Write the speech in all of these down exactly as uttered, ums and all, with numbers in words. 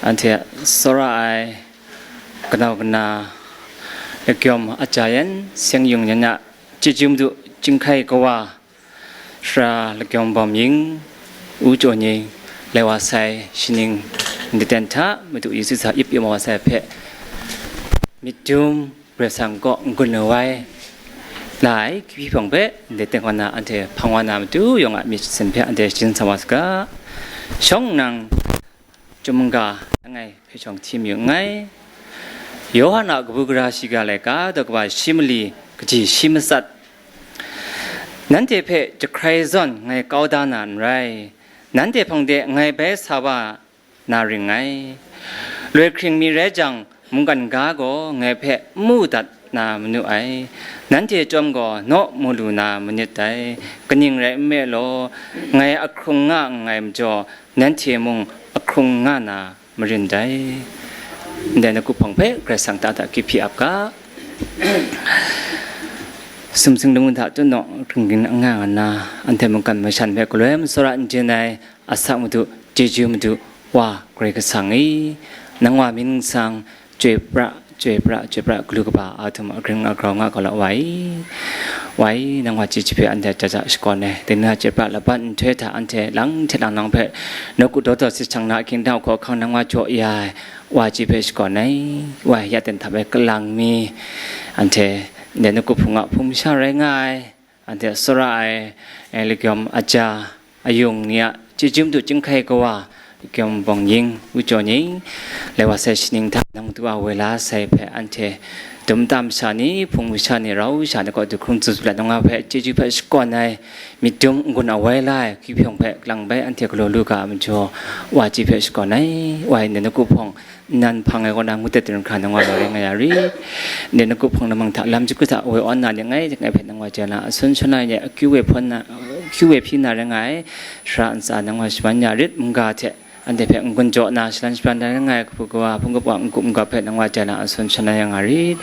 Anhte tsawra ai kanau kana, lagyawm aja yan, seng yung yan a, chyeju madu, chyinghkai kawa, sara lagyawm bawm yin, u jaw ni, lai wa sai, shaning, ndai ten hta, Madu Yesu hta yip yu ma wa sai hpe, myit dum, Karai Kasang kaw n-gun ai, la ai, hkyihpawng hpe, ndai ten kaw na, anhte hpang wa na matu, yawng a myit shasin hpe, anhte sharin sa wa saga. Shawng nnan, Chyum mungga langai hpe shawng hti mayu nngai. Yawhan a kabu gara shiga laika daw kaba shi mali kaji shi matsat. Nanhte hpe jahkrai zawn ngai kau da na n rai, nanhte hpang de ngai bai sa wa na ring ngai. Loi hkring mi rai jang, mungkan ga gaw ngai hpe n mu dat na manu ai. Nanhte chyawm gaw naw mu lu na manit dai. Kaning rai nme law, ngai ahkrung nga nngai majaw, nanhte mung ahkrung nga na marin dai. Ndai nawku hpawng hpe Karai Kasang ta hta kyu hpyi ap ga. Sumsing lamu hta tutnawng hkringring nga nga nna, anhte mungkan mashan hpe galoi matsawra n jen ai, asak Madu, chyeju Madu, Wa Karai Kasang e, nang wa mying nsang, chyoi pra, chyoi pra, chyoi pra, galu kaba a htum agring agrau nga galaw wa i. Wa i, nang wa chyeju hpe anhte jaja shakawn ai, dai na chyoi pra laban nhtoi hta anhte lang hte lang nawng hpe, nawku daw daw sit shang na, hkying dang hkaw hkang nang wa jaw ya ai, wa chyeju hpe shakawn ai, wa ya ten htap ai kalang mi, anhte ndai nawku hpung a hpung masha rai nga ai, anhte tsawra ai, e, lagyawm aja, ayung ni a, chyeju madu chyinghkai kawa, lagyawm bawng yin, u jaw ni, lai wa sai shaning hta nang tu a woi la sai hpe anhte dum tam sha ni, hpung masha ni, rau sha ni kaw du hkrung tsu tsu let nang wa hpe chyeju hpe shakawn ai, myit dum n-gun awai la ai, hkyihpawng hpe kalang bai anhte galaw lu ga ai majaw, wa chyeju hpe shakawn ai, wa ndai nawku hpawng, nnan hpang ai kaw na ngut ai hte hkra nang wa rau rai nga ya rit. Ndai nawku hpawng namang hta lam chyagu hta woi awn na ni ngai, ngai hpe nang wa chye na, asun shangai ni akyu woi hpawn na, akyu woi hpyi na rai nga ai, sara ntsa nang wa shaman ya rit, mungga hte anhte hpe n-gun jaw na shalan shabran na rai nga ai, kabu kawa, hpung kabu a n-gup n-gawp hpe nang wa chye na, asun shangai ya nga rit.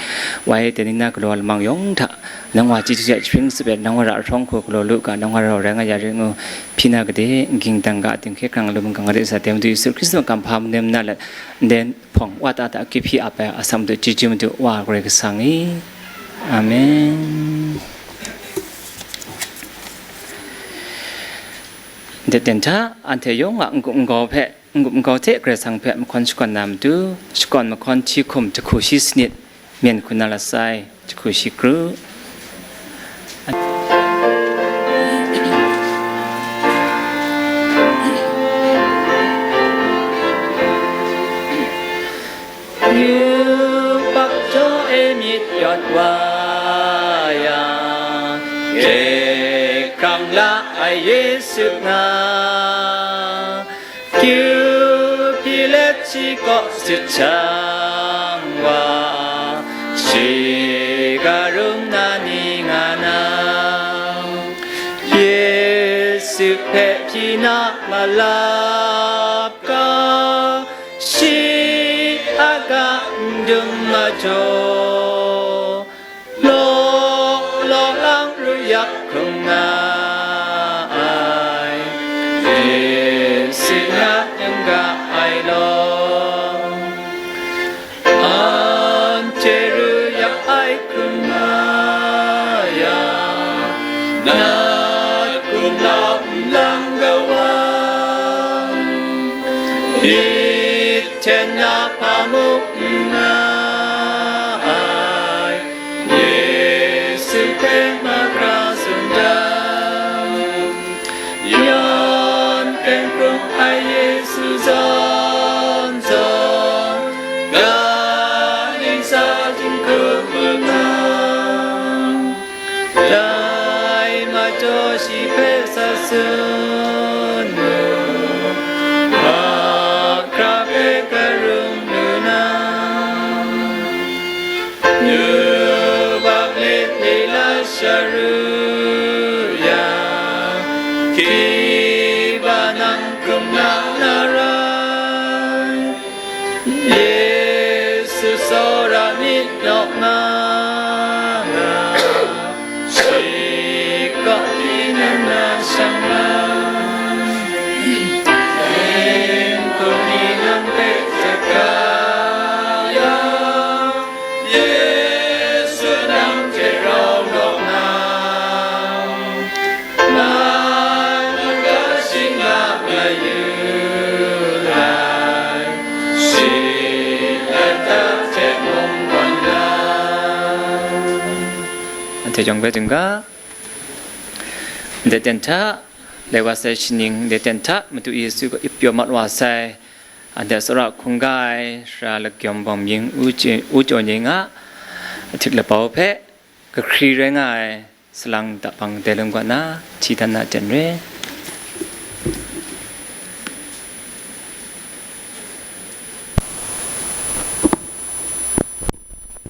Wa e, dai ni na galaw lamang yawng hta, nang wa chyeju hte jahpring tsup ai, nang wa ra hkawng hku galaw lu ga, nang wa rau rai nga ya rit ngu, hpyi na gade, n ging dang ga, dinghkye hkrang lu mungkan gade sa, dai Madu Yesu Hkristu a kamhpa manin na let, ndai hpawng wa ta hta kyu hpyi ap ai, asak Madu, chyeju Madu, Wa Karai Kasang e. Amen. Ndai ten hta, anhte yawng a n-gup n-gau hpe, n-gup n-gau hte Karai Kasang hpe mahkawn shakawn na matu, shakawn mahkawn hti hkum jahku shi sanit, myen hku na lasai, jahku shi kru. Yubak jaw e myit yawt wa yang, kye hkrang la ai Yesu nga, kyu hpyi let shi kaw sit shang wa, shi karum na ni nga na, Yesu hpe hpyi na malap ga, shi a ga n dum majaw, law law lang ru yak hkrum nga ai, Yesu na n-ga ai law, anhte ru yak ai hkrum nga yang, nat kumlau nlang kawang, myit hten na hpa muk n nga ai, Yesu hpe makra tsun dan, yan ten hkrung ai Yesu zawn zawn, ga ning sa jinghku hpang, dai majaw shi hpe sa tsun mu, mahkra hpe karum lu na, yubak lit lit la sharu yang, kiba nang hkrum na na rai, Yesu tsawra myit nawk nga nga, shi kaw hpyi na na shang nga, hpung ni nang hpe jet Hte jawng bai dingga, ndai ten hta, lai wa sai shaning, ndai ten hta, Madu Yesu gaw ip pyaw mat wa sai, anhte tsawra hkungga ai, sara lagyawm bawm ying u chye-, u chyaw nying a, ahtik labau hpe, kahkri rai nga ai, salang dapang dai lung kaw na, hti dan na ten re.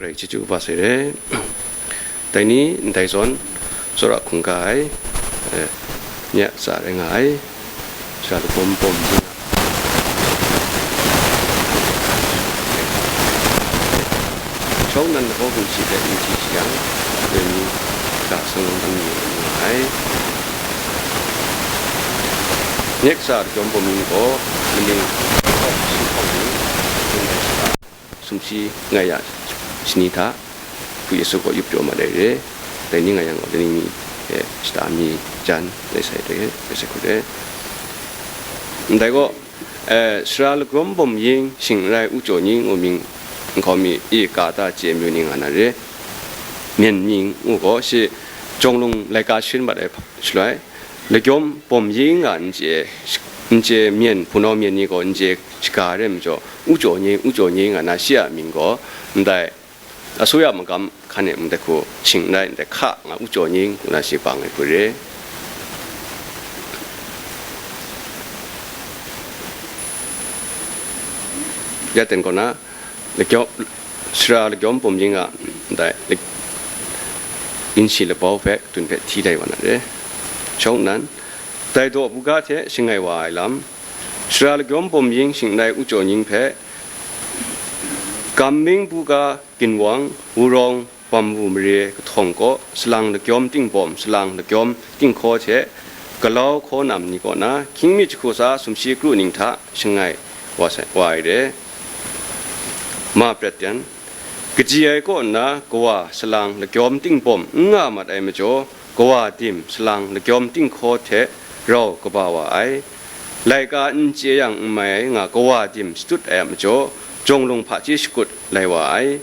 Rai chyeju wa sai re. Dai ni ndai zawn, tsawra hkungga ai, eh, nya tsa rai nga ai, sara lagyawm bawm ying a, shawng nnan lahkawng hkum shi hte n hti shi yang, dai ni ga sangang dan mi nga ai. Nya tsa lagyawm bawm ying gaw, maning, singhpawng ni, sumshi ngai ya shani hta, Hpu Yesu gaw yup pyaw mat ai re. Dai ni nga yang gaw, dai ni mi, eh, shata mi jan, dai sai dai, dai sai hkut ai. Ndai gaw, eh, sara lagyawm bawm ying shing n rai u chyaw ni ngu mying, nkau mi, i ka ta chye mayu ni nga na re. Myen mying ngu gaw, shi jawng lung laika sharin mat ai hpa, shaloi, lagyawm bawm ying nga n chye, n chye myen, hpunau myen ni gaw n chye shaga ai rai majaw, u chyaw ni, u chyaw ni nga na shi a mying gaw, ndai, asuya magam hkan e ndai hku shing n rai, ndai hka nga u chyaw ni ngu na shi bang ai hku re. Ya ten kaw na, lagyawm, sara lagyawm bawm ying a, ndai, lak-, ginshi labau hpe, katun hpe hti lai wa na re. Shawng nnan, dai daw buga hte shangai wa ai lam, sara lagyawm bawm ying shing n rai u chyaw ni hpe, Gamming buga ginwang, wurawng, bamwu mare kahtawng kaw, salang lagyawm ting bawm, salang lagyawm ting hkaw hte, galau hkaw nam ni kaw na, hkying mi jahku tsa sumshi kru ning hta shangai wa sai, wa ai re. Ma prat yan, kaji ai kaw nna, kawa salang lagyawm ting bawm n nga mat ai majaw, kawa dim salang lagyawm ting hkaw hte rau kaba wa ai. Laika n chye yang n mai ai nga kawa dim shadut ai a majaw, jawng lung hpaji shakut lai wa ai.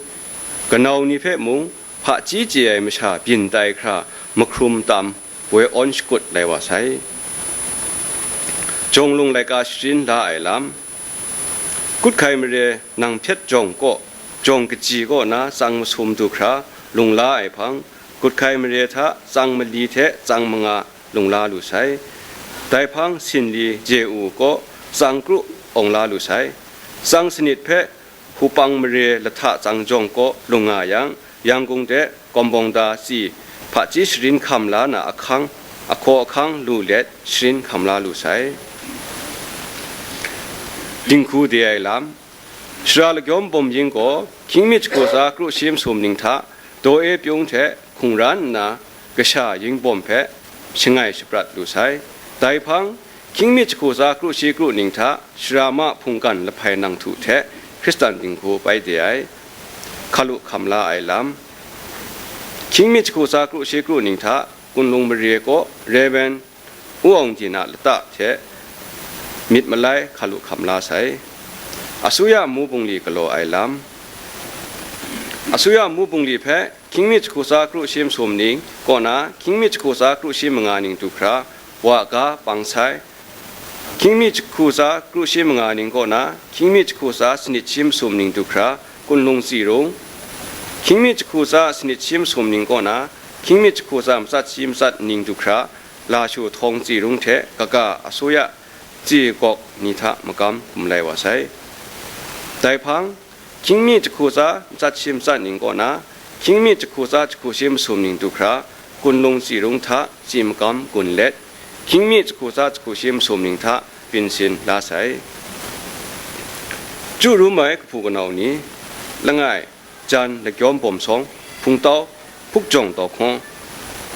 Kanau ni hpe mung, hpaji chye ai masha byin tai hkra mahkrum tam woi awn shakut lai wa sai. Jawng lung laika sharin la ai lam, kut hkai mare nang hpyet jawng kaw, jawng kaji kaw na tsang masum du hkra lung la ai hpang, kut hkai mare hta tsang mali hte tsang manga lung la lu sai. Dai hpang sinli je u kaw tsang kru awng la lu sai. Tsang sanit hpe hupang mare lahta tsang jawng kaw lung nga yang, Yangon de Kawmbawngda tsi hpaji sharin hkam la na ahkang, ahkaw ahkang lu let sharin hkam la lu sai. Dinghku de ai lam, sara lagyawm bawm ying gaw, hkying mi jahku tsa kru shi masum ning hta, daw e pyung hte hkungran nna, kasha ying bawm hpe shangai shaprat lu sai. Dai hpang, hkying mi jahku tsa kru shi kru ning hta, sara ma hpunggan lahpai nang htu hte Hkristan dinghku bai de ai, hkalu hkam la ai lam. Hkying mi jahku tsa kru shi kru ning hta, kunlung mare kaw Rev. U Aung Dyin a lata hte myit malai hkalu hkam la sai. Asuya mu bungli galaw ai lam. Asuya mu bungli hpe hkying mi jahku tsa kru shi masum ning kaw na, hkying mi jahku tsa kru shi manga ning du hkra, wa ga pang sai. Hkying mi jahku tsa kru shi manga ning kaw na, hkying mi jahku tsa sanit shi masum ning du hkra, kunlung tsi rung. Hkying mi jahku tsa sanit shi masum ning kaw na, hkying mi jahku tsa matsat shi matsat ning du hkra, lashu htawng tsi rung hte kaga asuya tsi gawk ni hta magam hkum lai wa sai. Dai hpang, hkying mi jahku tsa matsat shi matsat ning kaw na, hkying mi jahku tsa jahku shi masum ning du hkra, kunlung tsi rung hta tsi magam gun let, hkying mi jahku tsa jahku shi masum ning hta byin sin la sai. Chyu rum ai kahpu kanau ni, langai, jan lagyawm bawm sawng, hpungtau, hpukjawng tau hkawng,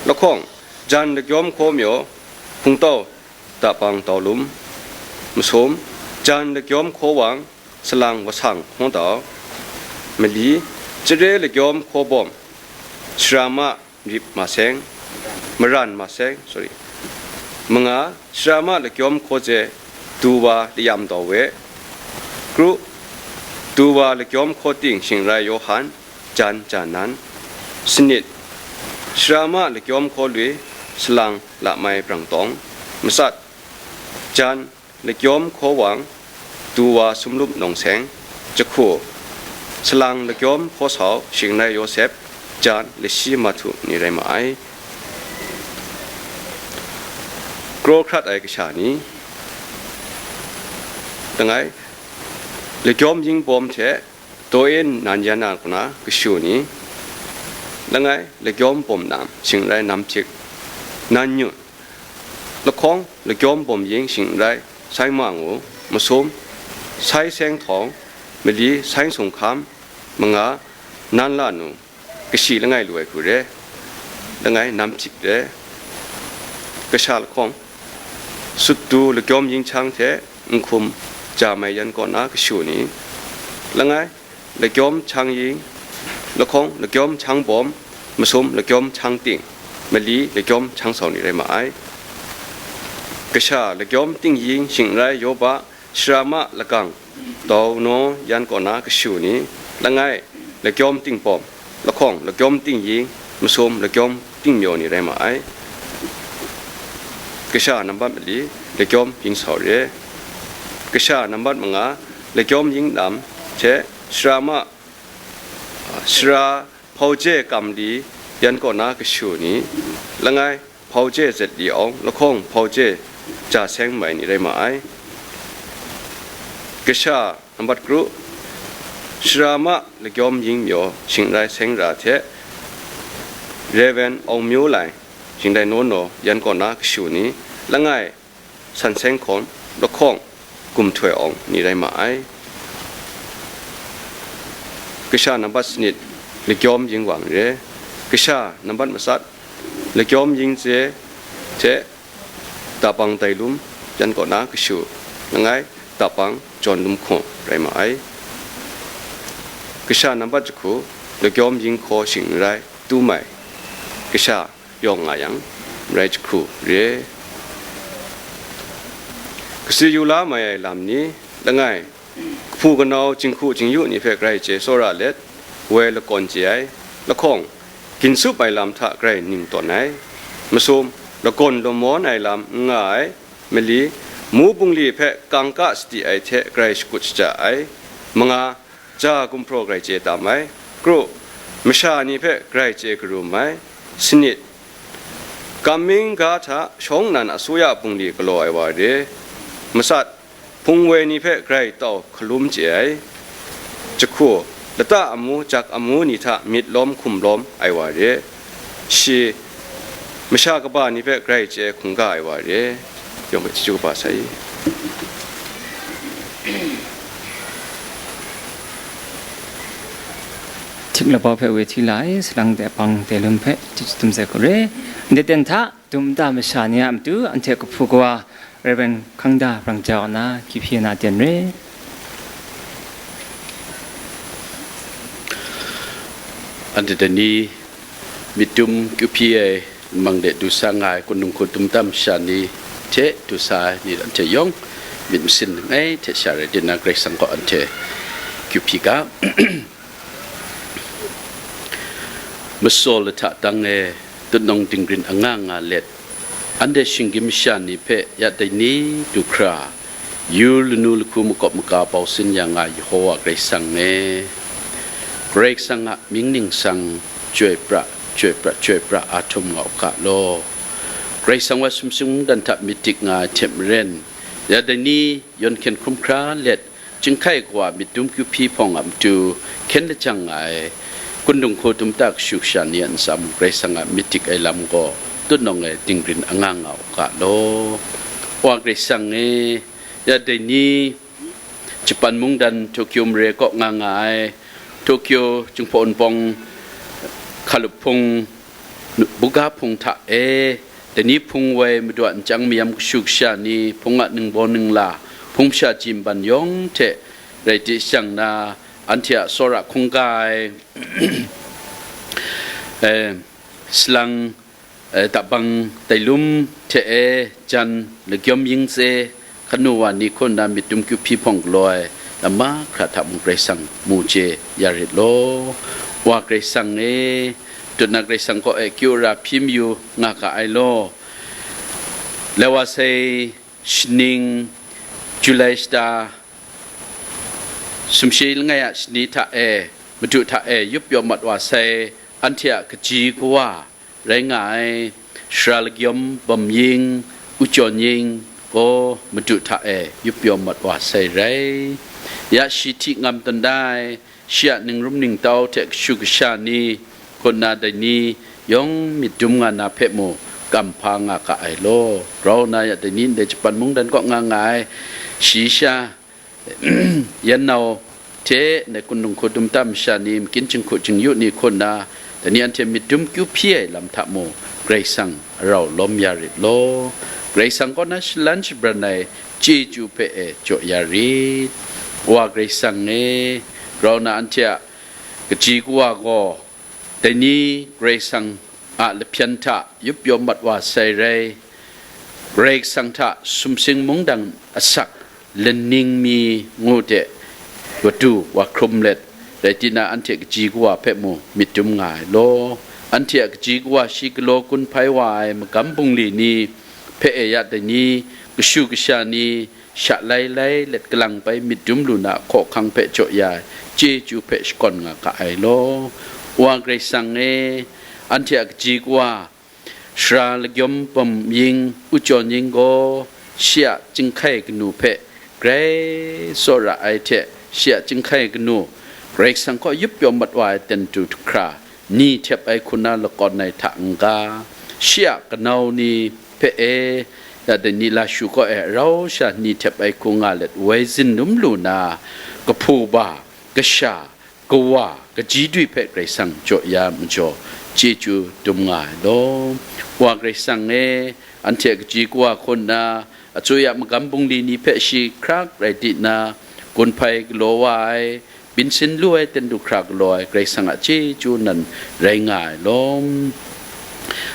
lahkawng, jan lagyawm hkaw mayaw, hpungtau, dapang tau lum, masum, jan lagyawm hkaw wang, salang wasang hkaw tau, mali, chare lagyawm hkaw bawm, sara ma rip maseng, maran maseng, sorry, manga, sara ma lagyawm hkaw je, duwa layam tau we, kru, duwa lagyawm hkaw ting shing rai Yawhan, jan jan nan, sanit, Sara ma lakyawm hkaw lui, salang lamai brang tawng, matsat, jan, lakyawm hkaw wang, tu wa sumlup nawng seng, jahku, salang lakyawm hkaw sau, shingrai Yawsep, jan, lashi mahtu ni rai ma ai. Kraw hkrat ai kasha ni, langai, lakyawm ying bawm hte, daw e nan yan na kaw na kashu ni, langai, lakyawm bawm nam, shingrai nam hpyik, nan nyun, lahkawng, lakyawm bawm ying, shingrai sai ma ngu, masum, sai seng htawng, mali, sai sung hkam, manga, nan la nu, kashi langai lu ai hku re, langai, nam hpyik re, kasha lahkawng, sut du lakyawm ying hkyang hte nhkum ja mai yan kaw na kashu ni, langai, lakyawm hkyang ying, lahkawng, lakyawm hkyang bawm, masum, lakyawm hkyang ting, mali, lakyawm hkyang sau ni rai ma ai. Kasha, lakyawm ting ying, shingrai Yoba, sara ma lagang, dau naw yan kaw na kashu ni, langai, lakyawm ting bawm, lahkawng, lakyawm ting ying, masum, lakyawm ting myaw ni rai ma ai. Kasha nambat mali, lakyawm ying sau re. Kasha nambat manga, lakyawm ying nam hte, sara ma, sara hpau je kam li yan kaw na kashu ni, langai, hpau je zet li awng, lahkawng hpau je ja seng mai ni rai ma ai. Kasha nambat kru, sara ma lakyawm ying myaw, shingrai seng ra hte, Rev. Aung Myo Lai, shingrai naw naw yan kaw na kashu ni, langai, san seng hkawm, lahkawng, gumhtoi awng ni rai ma ai. Kasha nambat sanit, lakyawm ying wang re. Kasha nambat matsat, lakyawm ying tse hte, tapang tai lum yan kaw na kashu, langai, tapang jawn lum hkaw rai ma ai. Kasha nambat jahku, lakyawm ying hkaw shingrai tu mai, kasha yawng nga yang, marai jahku re. Kasi yu la mai ai lam ni, langai, kahpu kanau, jinghku jingyu ni hpe grai chye tsawra let, woi lakawn chye ai, lahkawng, ginsup ai lam hta grai ning tawn ai, masum, lagawn lamawn ai lam n nga ai, mali, mu bungli hpe kangka sadi ai hte grai shakut shaja ai, manga, ja gumhpraw grai chye tam ai, kru, masha ni hpe grai chye karum ai, sanit, kam ming ga hta shawng nnan asuya bungli galaw ai wa re, matsat, hpung woi ni hpe grai tau hkalum chye ai, jahku, lata amu, jak amu ni hta myit lawm hkum lawm ai wa re, shi, masha kaba ni hpe grai chye hkungga ai wa re, yawng hpe chyeju kaba sai. Htik labau hpe woi hti la ai, salang de bang de lum hpe chyeju dum sai hku re. Ndai ten hta, dum nta masha ni a matu, anhte kahpu kawa, Rev. Hkangda Brangja kaw na, kyu hpyi na ten re. Anhte dai ni, myitdum kyu hpyi ai, n mang de du sa nga ai, kunung hku dum nta masha ni hte du sa ai ni, anhte yawng myit masin langai hte sha rai, tinang Karai Kasang kaw anhte kyu hpyi ga. Masaw lahta dang e, tutnawng dinggrin anga nga let, anhte shinggyim masha ni hpe ya dai ni du hkra, yu lanu lahku makawp maga bau sin ya nga ai Yehova Karai Kasang e, Karai Kasang a mying ningsang, chyoi pra, chyoi pra, chyoi pra a htum nga u ga law. Karai Kasang wa sumsing mungdan hta myit dik nga ai hte maren, ya dai ni yawn hkyen hkrum hkra let, Chyinghkai kawa myit dum kyu hpyi hpawng a matu hkyen lajang nga ai, kundung hku dum nta kashu kasha ni a ntsa mung Karai Kasang a myit dik ai lam gaw tutnawng e dinggrin anga nga u ga law. Wa Karai Kasang e, ya dai ni Japan mungdan Tokyo mare kaw nga nga ai, Tokyo Jinghpaw Wunpawng hkalup hpung buga hpung hta e, dai ni hpung woi madu a nchyang mayam kashu kasha ni, hpung a ningbaw ningla, hpung masha ji nban yawng hte rai di shang na, anhte a tsawra hkungga ai, eh, salang, eh, dabang dailum hte e, jan, lagyawm yingtse, kanu wa ni hku nna myit dum kyu hpyi hpawng galaw ai, lam mahkra hta mung Karai Kasang mu chye ya rit law. Wa Karai Kasang e, Tut na Karai Kasang kaw e kyu ra hpyi mayu nga ga ai law. Lai wa sai shaning, Julai shata, sumshi langai a shani hta e, Madu hta e yup pyaw mat wa sai, anhte a kaji kawa rai nga ai, Sara Lagyawm Bawm Ying, U Jawn Ying gaw Madu hta e yup pyaw mat wa sai rai. Ya shi hti ngam tawn da ai, shi a ningrum ningtau hte kashu kasha ni, kaw na dai ni yawng myit dum nga na hpe mu, kam hpa nga ga ai law. Grau na ya dai ni ndai Japan mungdan kaw nga nga ai, shi sha, yan nau hte ndai kunung hku dum tam masha ni, makin jinghku jingyu ni, kaw na dai ni anhte myit dum kyu hpyi ai lam hta mu, Karai Kasang a rau lawm ya rit law. Karai Kasang kaw na shalan shabran ai chyeju hpe e jaw ya rit. Wa Karai Kasang e, grau na anhte a kaji kawa gaw, dai ni Karai Kasang a lahpyan hta yup pyaw mat wa sai rai, Karai Kasang hta sumsing mungdan asak, laning mi ngu de wadu wa hkrum let, rai tina anhte kaji kawa hpe mu myit dum nga ai law. Anhte a kaji kawa shi galaw gun hpai wa ai magam bungli ni hpe e ya dai ni, kashu kasha ni, sha lai lai let galang bai myit dum lu na hkawhkang hpe jaw ya ai chyeju hpe shakawn nga ga ai law. Wa Karai Kasang e, anhte a kaji kawa, Sara Lagyawm Bawm Ying, U Jawn Ying gaw shi a chyinghkai kanu hpe grai tsawra ai hte, shi a chyinghkai kanu Karai Kasang kaw yup pyaw mat wa ai ten du hkra, ni htep ai hku na lakawn ai hta n-ga, shi a kanau ni hpe e, ya dai ni lashu kaw e rau sha ni htep ai hku nga let woi zin dum lu na, kahpu ba, kasha, kawa, kaji dui hpe Karai Kasang jaw ya majaw, chyeju dum nga ai law. Wa Karai Kasang e, anhte a kaji kawa hku nna, asuya magam bungli ni hpe shi hkrak rai tina, gun hpai galaw wa ai, byin sin lu ai ten du hkra galaw ai Karai Kasang a chyeju nan rai nga ai law.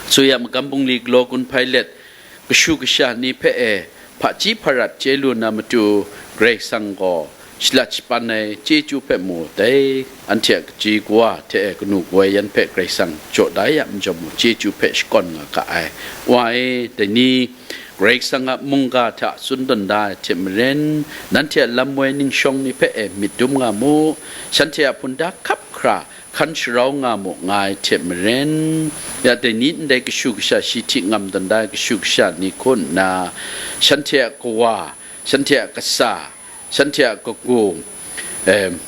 Asuya magam bungli galaw gun hpai let, kashu kasha ni hpe e hpaji hparat chye lu na matu, Karai Kasang gaw shalat shapan ai chyeju hpe mu dai, anhte a kaji kawa hte e kanu kawoi yan hpe Karai Kasang jaw da ya majaw mu, chyeju hpe shakawn nga ga ai. Wa e, dai ni Karai Kasang a mungga hta tsun tawn da ai hte maren, nanhte a lam woi ningshawng ni hpe e myit dum nga mu, shanhte a hpunda hkap hkra hkan sharau nga mu nga ai hte maren, ya dai ni ndai kashu kasha shi hti ngam tawn da ai kashu kasha ni hku nna, shanhte a kawa, shanhte a kasa, shanhte a kagu, em,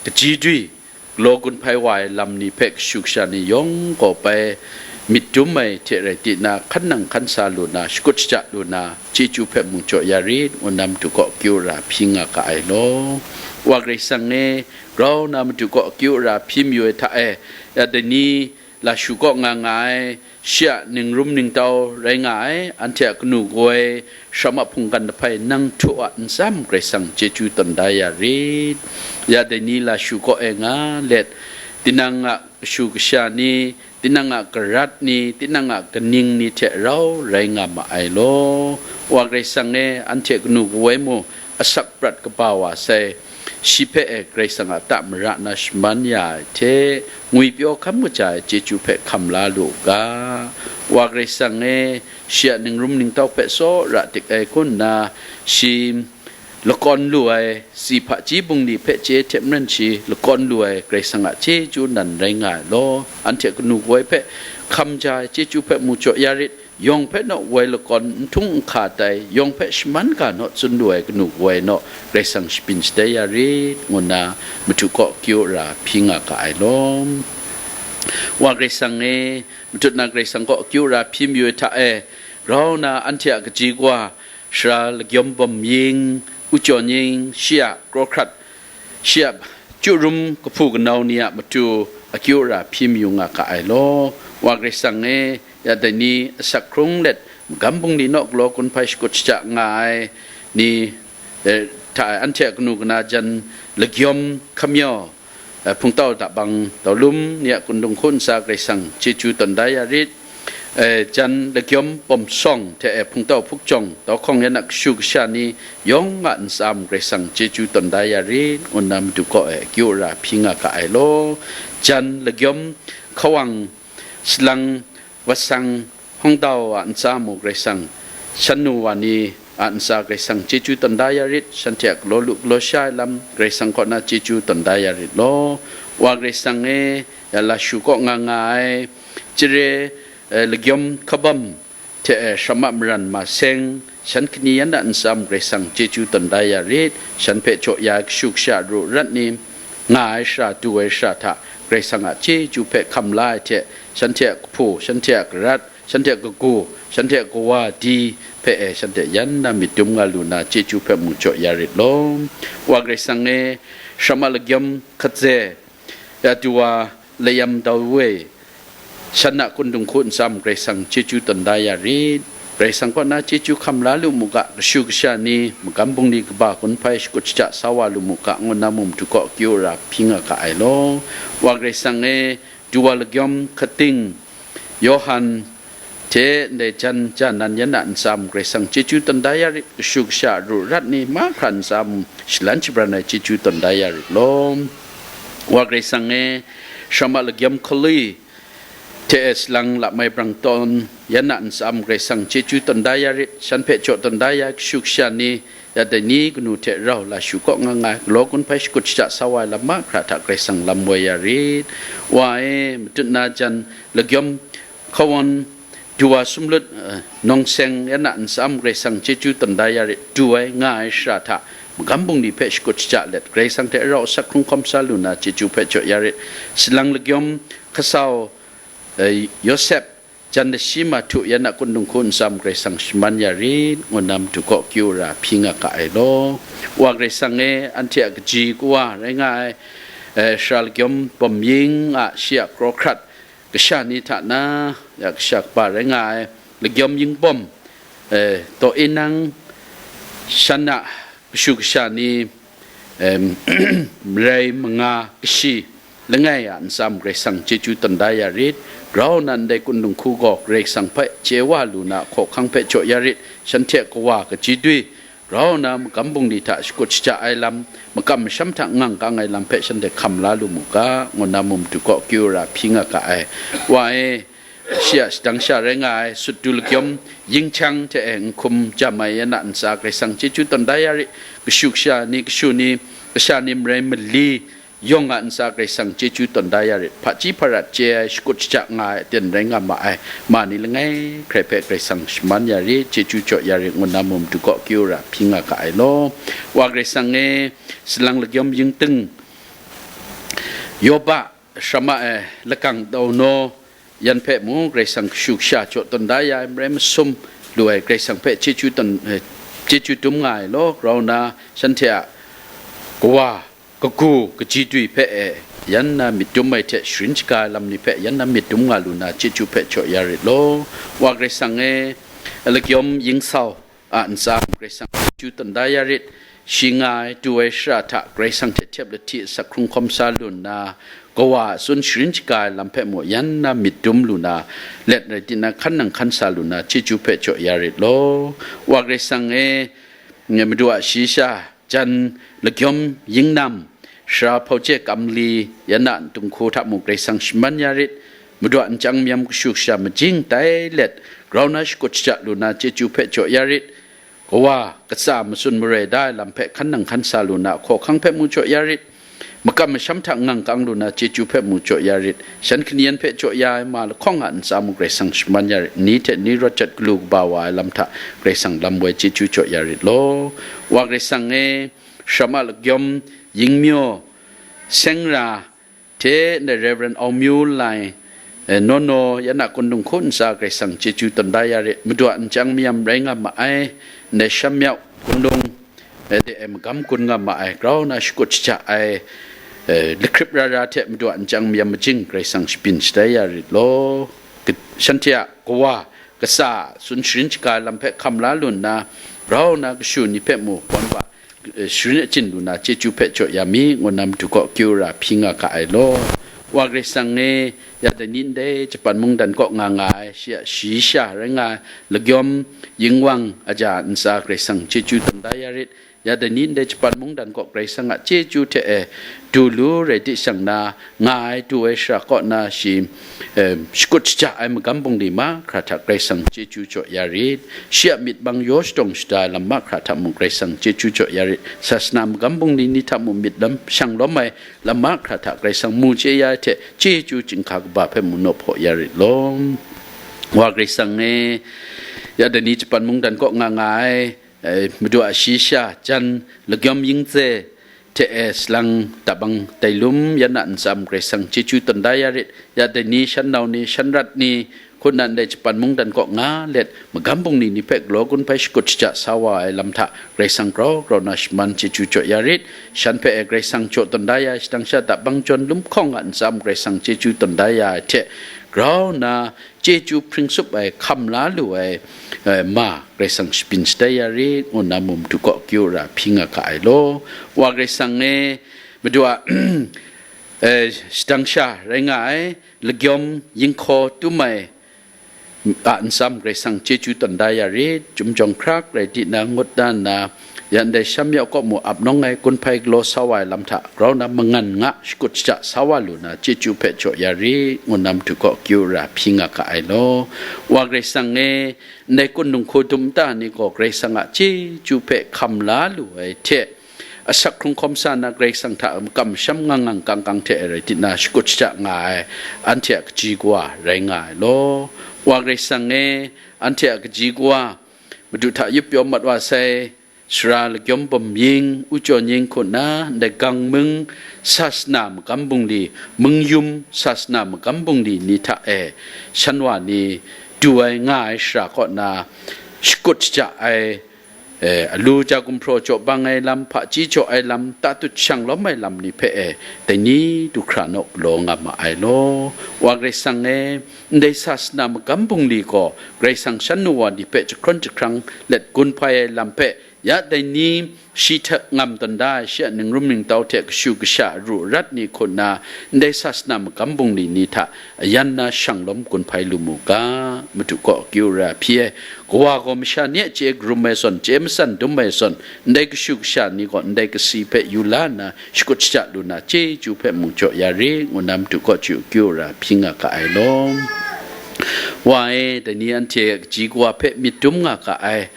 kaji dui, galaw gun hpai wa ai lam ni hpe kashu kasha ni yawng gaw bai myit dum ai hte rai tina, hkan nang hkan sa lu na, shakut shaja lu na, chyeju hpe mung jaw ya rit, ngu na matu kaw kyu ra hpyi nga ga ai law. Wa Karai Kasang e, grau na matu kaw kyu ra hpyi mayu ai hta e, ya dai ni lashu kaw nga nga ai, shi a ningrum ningtau rai nga ai, anhte a kanu kawoi, sham a hpunggan lahpai nang htu a nsam Karai Kasang chyeju tawn da ya rit. Ya dai ni lashu kaw e nga let, tinang a kashu kasha ni, tinang a garat ni, tinang a kaning ni hte rau rai nga ma ai law. Wa Karai Kasang e, anhte kanu kawoi mu asak prat kaba wa sai, shi hpe e Karai Kasang a ta mara na shaman ya ai hte, ngwipyaw hkam kaja ai chyeju hpe hkam la lu u ga. Wa Karai Kasang e, shi a ningrum ningtau hpe tsawra dik ai hku nna, shi lakawn lu ai, si hpaji bungli hpe chye hte maren shi lakawn lu ai Karai Kasang a chyeju nan rai nga ai law, anhte kanu kawoi hpe hkam ja ai chyeju hpe mu jaw ya rit, yawng hpe naw woi lakawn n htung n hka tai, yawng hpe shaman ga naw tsun lu ai kanu kawoi naw Karai Kasang shabyin shatai ya rit, ngu nna matu kaw kyu ra hpyi nga ga ai law. Wa Karai Kasang e, matut na Karai Kasang kaw kyu ra hpyi mayu ai hta e, grau na anhte a kaji kawa, Sara Lagyawm Bawm Ying, U Jawn Ying, shi a kraw hkrat, shi a chyu rum kahpu kanau ni a matu akyu ra hpyi mayu nga ga ai law. Wa Karai Kasang e, ya dai ni asak hkrung let, magam bungli naw galaw gun hpai shakut shaja nga ai ni, eh, hta e anhte a kanu kana jan lagyawm hkamyaw, eh, hpungtau dabang daulum ni a kundung hku nsa Karai Kasang chyeju tawn da ya rit. E, jan lagyawm bawm sawng hte e hpungtau hpukjawng, dau hkawng yan a kashu kasha ni yawng a ntsa mung Karai Kasang chyeju tawn da ya rit, ngu nna Madu kaw e akyu ara hpyi nga ga ai law. Jan lagyawm hkawang salang wasang hpungtau a ntsa mung Karai Kasang, shan nu wa ni a ntsa Karai Kasang chyeju tawn da ya rit, shanhte a galaw lu galaw sha ai lam Karai Kasang kaw na chyeju tawn da ya rit law. Wa Karai Kasang e, ya lashu kaw nga nga ai, chyare, eh, lagyawm kabam hte, eh, shama maran ma seng, shan kani yan a ntsa mung Karai Kasang chyeju tawn da ya rit, shan hpe jaw ya ai kashu kasha ru rat ni, nga ai shara, du ai shara hta Karai Kasang a chyeju hpe hkam la ai hte, shanhte a kahpu, shanhte a karat, shanhte a kagu, shanhte a kawa di hpe e shanhte yan na myit dum nga lu na chyeju hpe mung jaw ya rit law. Wa Karai Kasang e, shama lagyawm hkatze, ya du wa layam dau we, shan a kun dinghku ntsa mung Karai Kasang chyeju tawn da ya rit. Karai Kasang kaw na chyeju hkam la lu mu ga, kashu kasha ni, magam bungli kaba gun hpai shakut shaja sa wa lu mu ga, ngu nna mung Madu kaw akyu ara hpyi nga ga ai law. Wa Karai Kasang e, du wa lagyawm hkating, Yawhan hte ndai jan ja nan yan a ntsa mung Karai Kasang chyeju tawn da ya rit, kashu kasha ru rat ni mahkra ntsa mung shalan shabran ai chyeju tawn da ya rit law. Wa Karai Kasang e, shama lagyawm hkaloi hte e salang lamai brang tawn yan a ntsa mung Karai Kasang chyeju tawn da ya rit, shan hpe jaw tawn da ya ai kashu kasha ni, ya dai ni kanu hte rau lashu kaw nga nga ai, galaw gun hpai shakut shaja sa wa ai lam mahkra hta Karai Kasang lam woi ya rit. Wa e, matut na jan lagyawm hkawan du wa sumlut, eh, nawng seng yan a ntsa mung Karai Kasang chyeju tawn da ya rit, du ai nga ai shara hta magam bungli hpe shakut shaja let Karai Kasang hte rau asak hkrung hkawm sa lu na chyeju hpe jaw ya rit. Salang lagyawm hkasau, eh, Yawsep, jan lashi mahtu yan a kun dinghku ntsa mung Karai Kasang shaman ya rit, ngu nna Madu kaw akyu ara hpyi nga ga ai law. Wa Karai Kasang e, anhte a kaji kawa rai nga ai, eh, shara lagyawm bawm ying a shi a kraw hkrat kasha ni hta na, ya kasha kaba rai nga ai, lagyawm ying bawm, eh, taw e nang, shan a kashu kasha ni, em, marai manga kashi langai a ntsa mung Karai Kasang chyeju tawn da ya rit. Grau na ndai kun dinghku gaw Karai Kasang hpe chye wa lu na hkawhkang hpe jaw ya rit, shanhte a kawa kaji dui, grau na magam bungli hta shakut shaja ai lam, makam masham hta ngang kang ai lam hpe shanhte hkam la lu mu ga, ngu nna mung Madu kaw akyu ara hpyi nga ga ai. Wa e, shi a shadang sha rai nga ai, sut du lagyawm yinghkyang hte e nhkum jam ai yan a ntsa Karai Kasang chyeju tawn da ya rit, kashu kasha ni, kashu ni, kasha ni marai mali yawng a ntsa Karai Kasang chyeju tawn da ya rit, hpaji hparat chye ai, shakut shaja nga ai aten rai nga ma ai, ma ni langai hkrai hpe Karai Kasang shaman ya rit, chyeju jaw ya rit, ngu nna mung Madu kaw akyu ara hpyi nga ga ai law. Wa Karai Kasang e, salang lagyawm yingting, Yoba, shama e, lakang daunaw, yan hpe mung Karai Kasang kashu kasha jaw tawn da ya ai, marai masum lu ai Karai Kasang hpe chyeju tawn, eh, chyeju dum nga ai law, grau na shanhte a kawa, kagu, kaji dui hpe e, yan na myit dum ai hte sharin shaga ai lam ni hpe yan na myit dum nga lu na chyeju hpe jaw ya rit law. Wa Karai Kasang e, lagyawm yingsau a ntsa mung Karai Kasang chyeju tawn da ya rit, shi nga ai, du ai shara hta Karai Kasang hte htyep lahti asak hkrung hkawm sa lu nna, kawa a tsun sharin shaga ai lam hpe mung yan na myit dum lu na, let rai tinang hkan nang hkan sa lu na chyeju hpe jaw ya rit law. Wa Karai Kasang e, Madu a shayi sha, jan lagyawm yingnam, sara hpau je kamli yan a dinghku hta mung Karai Kasang shaman ya rit, Madu a nchyang mayam kashu kasha majing tai let, grau na shakut shaja lu na chyeju hpe jaw ya rit, kawa, katsa, matsun marai da ai lam hpe hkan nang hkan sa lu na hkawhkang hpe mung jaw ya rit, makam masham hta ngang kang lu na chyeju hpe mung jaw ya rit, shan kani yan hpe jaw ya ai ma lahkawng a ntsa mung Karai Kasang shaman ya rit, ni hte ni rawt jat galu kaba wa ai lam hta Karai Kasang lam woi chyeju jaw ya rit law. Wa Karai Kasang e, shama lagyawm yingmyaw, sengra, hte ndai Reverend Aung Myu Lai, eh, Nono yan a kun dinghku ntsa Karai Kasang chyeju tawn da ya rit, Madu a nchyang mayam rai nga ma ai, ndai Shan Myau Gun Lung, eh, de ai magam gun nga ma ai, grau na shakut shaja ai, eh, lahkrip rara hte Madu a nchyang mayam majing Karai Kasang shabyin shatai ya rit law. Ka-, shanhte a kawa, katsa, tsun sharin shaga ai lam hpe hkam la lu nna, grau na kashu ni hpe mung, gawn wa, eh, sharin achyin lu na chyeju hpe jaw ya mi, ngu nna Madu kaw akyu ara hpyi nga ga ai law. Wa Karai Kasang e, ya dai ni ndai Japan mungdan kaw nga nga ai, shi a shayi sha rai nga ai, lagyawm yingwang aja ntsa Karai Kasang chyeju tawn da ya rit. Ya dai ni ndai Japan mungdan kaw Karai Kasang a chyeju hte e du lu rai di shang na, nga ai du ai shara kaw na shi, eh, shakut shaja ai magam bungli mahkra hta Karai Kasang chyeju jaw ya rit. Shi a myit bang yaw shadawng shada ai lam mahkra hta mung Karai Kasang chyeju jaw ya rit. Sasana magam bungli ni hta mung myit lam shang lawm ai lam mahkra hta Karai Kasang mu chye ya ai hte, chyeju chyinghka kaba hpe mu naw hpaw ya rit law. Wa Karai Kasang e, ya dai ni Japan mungdan kaw nga nga ai, eh, Madu a shayi sha jan lagyawm yingtse hte e salang tabang tai lum yan a ntsa mung Karai Kasang chyeju tawn da ya rit. Ya dai ni shan nau ni, shan rat ni, hku na ndai Japan mungdan kaw nga let, magam bungli ni hpe galaw gun hpai shakut shaja sa wa ai lam hta, Karai Kasang grau grau na shaman chyeju jaw ya rit. Shan hpe e Karai Kasang jaw tawn da ya ai shadang sha tabang jawn lum hkawng a ntsa mung Karai Kasang chyeju tawn da ya ai hte, grau na chyeju hpring sup ai, hkam la lu ai, eh, ma Karai Kasang shabyin shatai ya rit, ngu na mum du kaw kyu ra hpyi nga ga ai law. Wa Karai Kasang e, Madu a, eh, shadang sha rai nga ai, lagyawm yinghkaw tum ai a ntsa mung Karai Kasang chyeju tawn da ya rit, chyum jawng hkrak rai di na ngut da nna, ya ndai sham yau kaw mu ap nawng ai gun hpai galaw sa wa ai lam hta grau na mangan nga shakut shaja sa wa lu na chyeju hpe jaw ya rit, ngu na Madu kaw kyu ra hpyi nga ga ai law. Wa Karai Kasang e, ndai kun dinghku dum nta ni gaw Karai Kasang a chyeju hpe hkam la lu ai hte, asak hkrung hkawm sa na Karai Kasang hta makam masham ngang ngang kang kang hte rai di na shakut shaja nga ai, anhte a kaji kawa rai nga ai law. Wa Karai Kasang e, anhte a kaji kawa, Madu hta yup pyaw mat wa sai, sara lagyawm bum ying, ujaw nying hku nna, ndai gang mung, sasana magam bungli, mungyum, sasana magam bungli ni hta e, shan wa ni du ai nga ai shara kaw na, shakut shaja ai, eh, alu ja gumhpraw jaw bang ai lam, hpaji jaw ai lam, tatut shang lawm ai lam ni hpe e, dai ni du hkra naw galaw nga ma ai law. Wa Karai Kasang e, ndai sasana magam bungli gaw Karai Kasang shan nu wa ni hpe jahkrawn jahkrang let gun hpai ai lam hpe, ya dai ni shi hta ngam tawn da ai shi a ningrum ningtau hte kashu kasha aru arat ni hku nna, ndai sasana magam bungli ni hta ayan na shang lawm gun hpai lu mu ga, Madu kaw akyu ra hpyi ai. Kawa gaw masha ni a chye karum ai zawn, chye matsan dum ai zawn, ndai kashu kasha ni gaw ndai kasi hpe yu la nna, shakut shaja lu na, chyeju hpe mung jaw ya ri, ngu na Madu kaw chyu akyu ra hpyi nga ga ai law. Wa e, dai ni anhte kaji kawa hpe myit dum nga ga ai,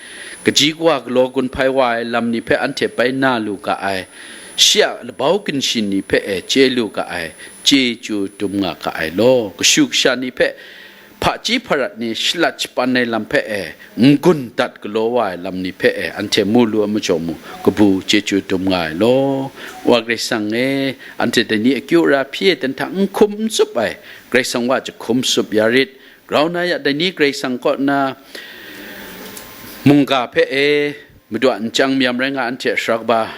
kaji kawa galaw gun hpai wa ai lam ni hpe anhte bai na lu ga ai, shi a labau ginshi ni hpe e chye lu ga ai, chyeju dum nga ga ai law, kashu kasha ni hpe hpaji hparat ni shalat shapan ai lam hpe e, n-gun dat galaw wa ai lam ni hpe e, anhte mu lu ai majaw mu, kabu chyeju dum nga ai law. Wa Karai Kasang e, anhte dai ni akyu ra hpyi ai ten hta n hkum n tsup ai, Karai Kasang wa jahkum tsup ya rit. Grau na ya, dai ni Karai Kasang kaw na mungga hpe e, Madu a nchyang mayam rai nga anhte a sara kaba,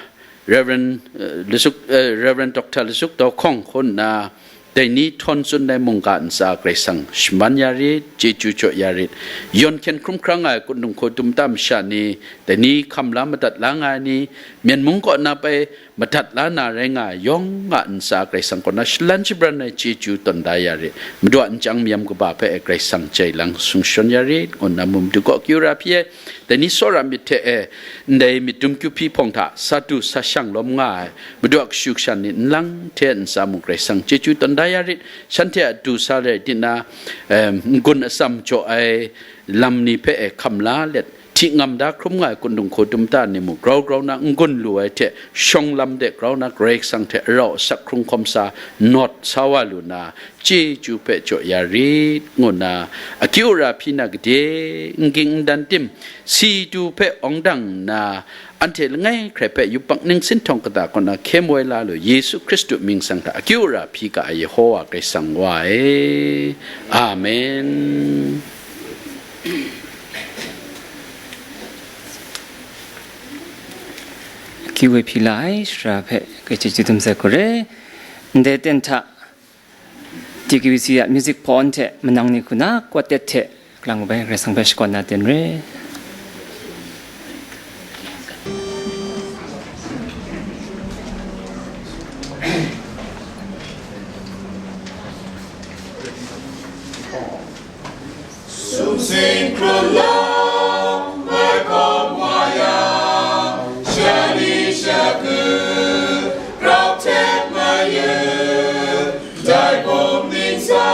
Reverend, eh, Lasuk, eh, Reverend Doctor Lasuk Daw Hkawng hku nna, dai ni htawn tsun ai mungga ntsa Karai Kasang shaman ya rit, chyeju jaw ya rit. Yawn hkyen hkrum hkra nga ai kundung hku dum tam sha ni, dai ni hkam la madat la nga ai ni, Myen mung kaw na bai madat la na rai nga ai yawng a ntsa Karai Kasang kaw na shalan shabran ai chyeju tawn da ya rit. Madu a nchyang mayam kaba hpe Karai Kasang jai lang sung shawn ya rit, ngu na Madu kaw akyu ra hpyi ai. Dai ni tsawra myit hte e, ndai myit dum kyu hpyi hpawng hta sa du sa shang lawm nga ai, Madu a kashu kasha ni nlang hte ntsa mung Karai Kasang chyeju tawn da ya rit. Shanhte a du sa rai di na, em, n-gun atsam jaw ai lam ni hpe e hkam la let, hti ngam da hkrum nga ai kundung hku dum ta ni mung grau grau na n-gun lu ai hte, shawng lam de grau na Karai Kasang hte arau asak hkrung hkawm sa, nawt sa wa lu na, chyeju hpe jaw ya rit, ngu na, akyu ra hpyi na gade, n ging n dan tim, si du hpe awng dang nna, anhte langai hkrai hpe yubak ningsin htawng kata kaw na hkye moi la lu, Yesu Hkristu mying sang hta akyu ra hpyi ga ai Yehowa Karai Kasang wa e. Amen. Akyu e hpyi la ai sara hpe, kachye chyu dum sai hku re. Ndai ten hta, T K B C a music pawn hte manang ni hku na quartet hte kalang kabai Karai Kasang hpe shakawn na ten re. Sumsing hkrung la, mai hkawm wa yang, shani shagu, grau hte mayu, dai bum ningsa,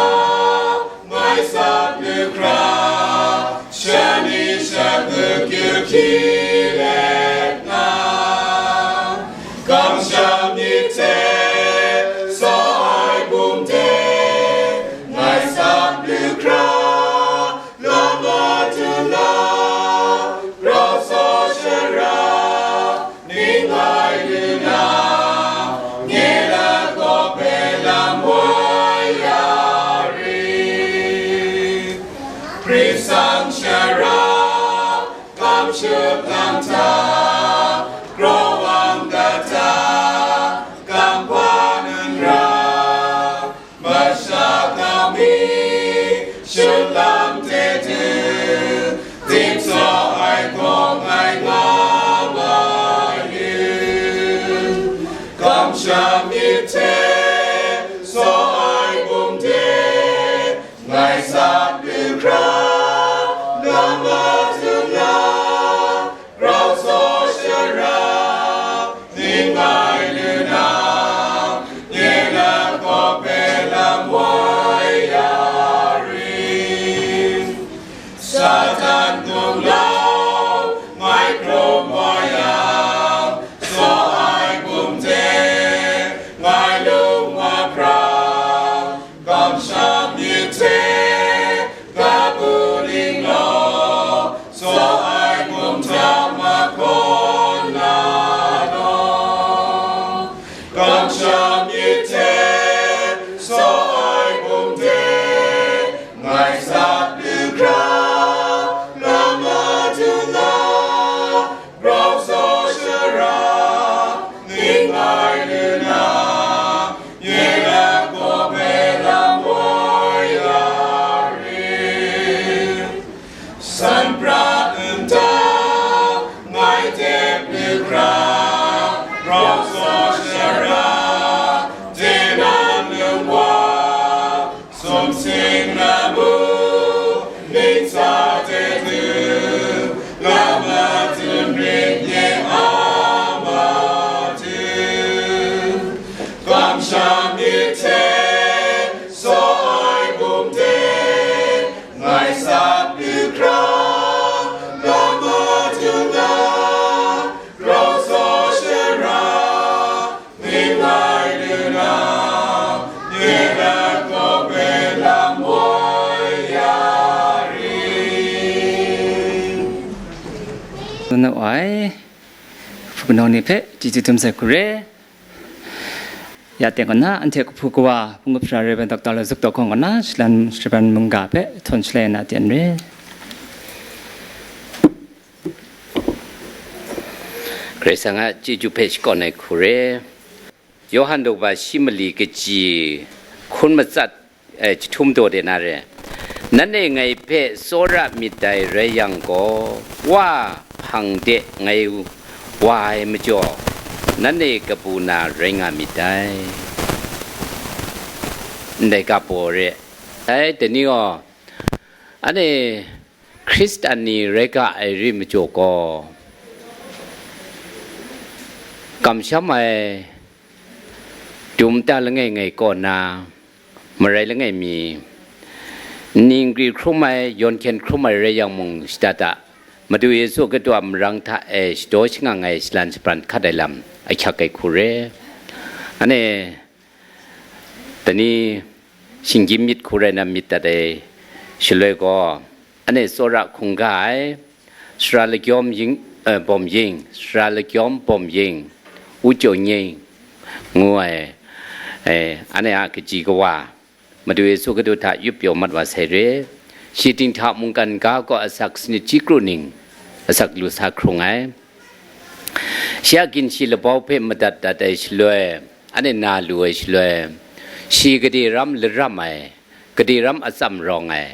mai sat lu hkra, shani shagu kyu hkyi let nga. Kamsham myit hte sa ai bum de, ngai sat lu hkra, la ma du na, grau sa shara, ning ai lu na, nye na kaw hpe lam woi ya rit. Hpri sang shara, kam shut lam hta, kraw wang kata, kam hpa nun ra, masha kami, shut lam hte du, dip sa ai gaw ngai nga ma yu. Kamsham myit hte sa ai bum de, ngai sat lu hkra, la ma du na, grau sa shara, ning ai lu na, nye na kaw hpe lam woi ya rit. Satan nunglau, ngai hkrum wa yang, sa ai bum de, ngai lung wa hkra, kamsham myit hte, kabu ning law, sa ai bum hta mahkawn na law. Kamsham myit hte, sa ai bum de, ngai sat lu hkra, la ma du na, grau sa shara, ning ai lu na, nye na kaw hpe lam woi ya rit. San pra nta, ngai tep lu hkra, grau sa shara, de nan lung wa, sumsing lamu, ningsa hte du, la ma du rit nye a matu. Kamsham myit hte, sa ai bum de, ngai sat lu hkra, la ma du na, grau sa shara, ning ai lu na, nye na kaw hpe lam woi ya rit. Tsun ai, hpu kanawn ni hpe chyeju dum sai hku re. Ya teng kaw na, anhte kahpu kawa, hpung gap sara rai ai Doctor Lawzuk Dawhkawng kaw na, shalan shaban mungga hpe htawn shalai na ten re. Karai Kasang a chyeju hpe shakawn ai hku re. Yawhan daw ba shi mali kaji hkun matsat, eh, jahtum daw de na re. Nanhte ngai hpe tsawra myit dai rai yang gaw, Wa hpang de ngai wa ai majaw, nanhte kabu na rai nga myit dai. Ndai ga baw re. Dai, dai ni gaw, anhte Hkristan ni rai ga ai rai majaw gaw, kamsham ai dum ta langai ngai kaw na, marai langai mi, ning gri hkrum ai, yawn hkyen hkrum ai rai yang mung shada da, Madu Yesu Hkristu a marang hta e shadaw shangang ai shalan shabran hkat ai lam ahkyak ai hku re. Anhte dai ni shinggyim myit hku rai na myit dat ai shaloi gaw, anhte tsawra hkungga ai, sara lagyawm ying, eh, bawm ying, sara lagyawm bawm ying, Wu Chyaw Nying ngu ai, eh, anhte a kaji kawa, Madu Yesu Hkristu hta yup pyaw mat wa sai re. Shi dinghta mungkan ga gaw asak sanit shi kru ning, asak lu sa hkrung ai. Shi a ginshi labau hpe madat dat ai shaloi, anhte na lu ai shaloi, shi gade ram laram ai, gade ram atsam rawng ai,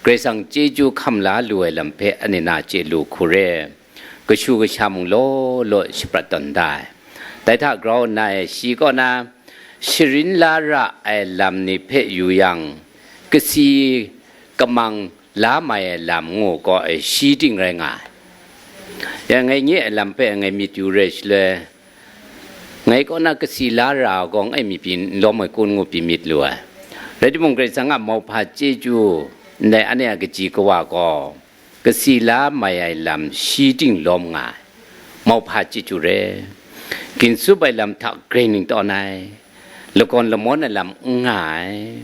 Karai Kasang chyeju hkam la lu ai lam hpe anhte na chye lu hku re, kashu kasha mung law law shaprat tawn da ai. Dai hta grau nna e, shi kaw na sharin la ra ai lam ni hpe yu yang, Kasi kamang la mai ai lam ngu gaw, e, shi ting rai nga ai. Ya ngai nye ai lam hpe ngai myit yu re shaloi, ngai kaw na kasi la ra gaw, ngai mi pyi n lawm ai kun ngu pyi myit lu ai. Rai timung, Karai Kasang a mauhpa chyeju ndai anhte a kaji kawa gaw, kasi la mai ai lam shi ting lawm nga ai, mauhpa chyeju re. Ginsup ai lam hta grai ningtawn ai, lagawn lamawn ai lam n nga ai,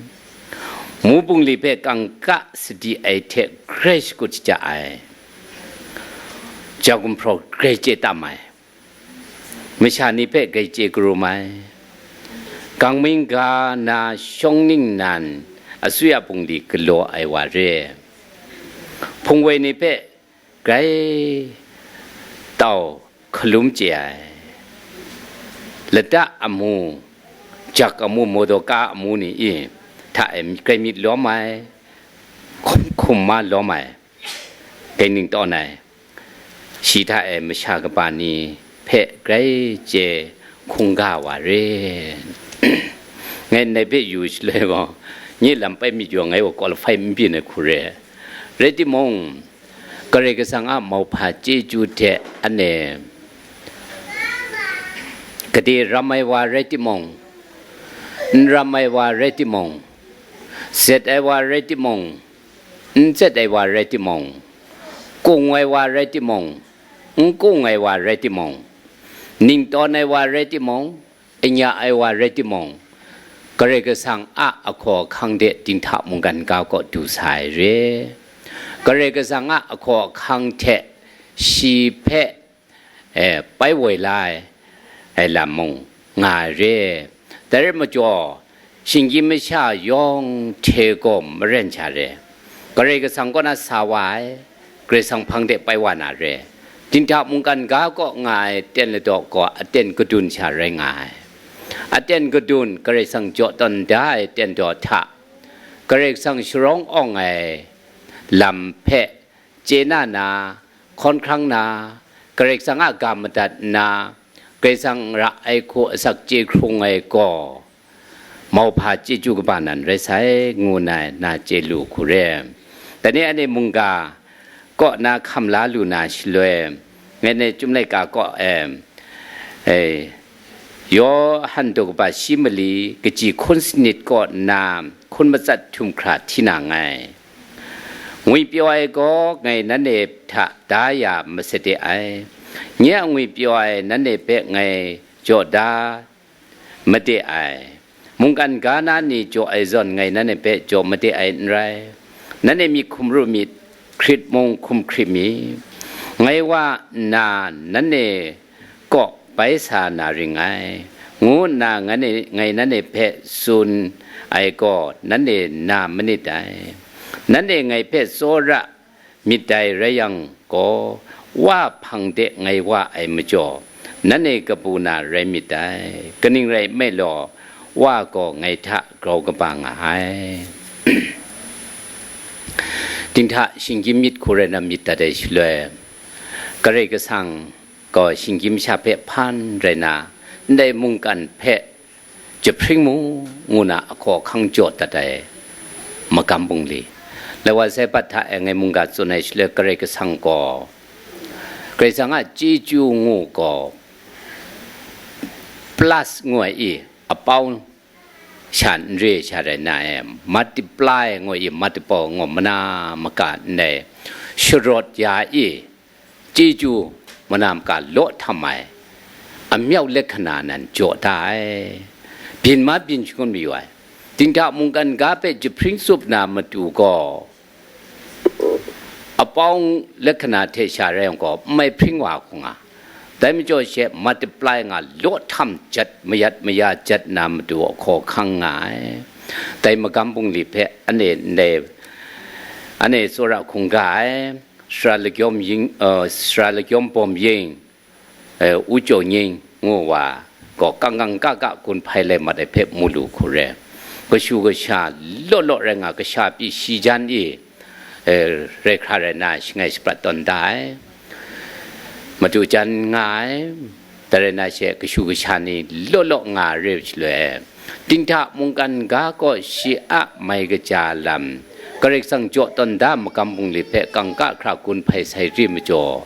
mu bungli hpe kangka sadi ai hte grai shakut shaja ai, ja gumhpraw grai chye tam ai, masha ni hpe grai chye karum ai, kangming ga na shawng ningnan asuya bungli galaw ai wa re. Hpungwoi ni hpe grai tau hkalum chye ai, lata amu, jak amu, modoka amu ni i hta e grai myit lawm ai, hkum hkum ma lawm ai, grai ningtawn ai, shi hta e masha kaba ni hpe grai chye hkungga wa re. Ngai ndai hpe yu shaloi gaw, nye lam pai myit yaw ngai gaw qualify n byin ai hku re. Rai timung, Karai Kasang a mauhpa chyeju hte anhte gade ram ai wa rai timung, n ram ai wa rai timung, zet ai wa rai timung, n zet ai wa rai timung, kung ai wa rai timung, n kung ai wa rai timung, ningtawn ai wa rai timung, anya ai wa rai timung, Karai Kasang a ahkaw ahkang de dinghta mungkan ga kaw du sa ai re. Karai Kasang a ahkaw ahkang hte shi hpe, e, pai woi la ai, ai lam mung nga ai re. Dai rai majaw, shinggyim masha yawng hte gaw maren sha re. Karai Kasang kaw na sa wa ai, Karai Kasang hpang de pai wa na re. Dinghta mungkan ga kaw nga ai ten ladaw gaw aten kadun sha rai nga ai. Aten kadun Karai Kasang jaw tawn da ai ten daw hta, Karai Kasang sharawng awng ai lam hpe chye na na, hkawn hkrang na, Karai Kasang a ga madat nna, Karai Kasang ra ai hku asak chye hkrung ai gaw, mauhpa chyeju kaba nan rai sai, ngu nna na chye lu hku re. Dai ni anhte mungga kaw na hkam la lu na shaloi, ngai nai Chyum laika kaw e, e, Yawhan daw kaba shi mali kaji hkun sanit kaw nna hkun matsat htum hkra hti na nngai. Ngwipyaw ai gaw ngai nanhte hta da ya masade ai. Nye a ngwipyaw ai nanhte hpe ngai jaw da made ai. Mungkan ga na ni jaw ai zawn ngai nanhte hpe jaw made ai n rai. Nanhte myit hkum ru myit, hkrit mung hkum hkrit mi. Ngai wa nna nanhte kaw bai sa na ring ngai, ngu nna ngai, ngai nanhte hpe tsun ai gaw nanhte na manit dai. Nanhte ngai hpe tsawra myit dai rai yang gaw, Wa hpang de ngai wa ai majaw, nanhte kabu na rai myit dai. Kaning rai nme law, Wa gaw ngai hta grau kaba nga ai. Dinghta shinggyim myit hku rai na myit dat ai shaloi, Karai Kasang gaw shinggyim sha hpe hpan rai na, ndai mungkan hpe jahpring mu, ngu na ahkaw ahkang jaw dat ai magam bungli. Lai wa sai bat hta e ngai mungga tsun ai shaloi, Karai Kasang gaw, Karai Kasang a chyeju ngu gaw, plus ngu ai i, apau sha n re sha rai na e, multiply ngu i, multiple ngu mana maka ndai sharawt ya i, chyeju mana maka law htam ai amyau lahkana nan jaw da ai. Byin ma byin shangun mayu ai. Dinghta mungkan ga hpe jahpring tsup na matu gaw, apau lahkana hte sha rai yang gaw, n mai hpring wa hku nga. Dai majaw she multiply nga law htam jat mayat maya jat na matu ahkaw hkang nga ai. Dai magam bungli hpe anhte ndai, anhte tsawra hkungga ai, sara lakyawm yin, uh, sara lakyawm bawm yin, eh, u jaw nying ngu wa gaw, kangkang kaka gun hpai lai mat ai hpe mu lu hku re. Kashu kasha law law rai nga, kasha pyi shi jan i, eh, rai hkra rai na, shangai shaprat tawn da ai, madu jan nga ai, dai rai na she, kashu kasha ni law law nga re ai shaloi, Dinghta mungkan ga kaw shi a mai kaja lam, Karai Kasang jaw tawn da magam bungli hpe kangka hkra gun hpai sai re majaw,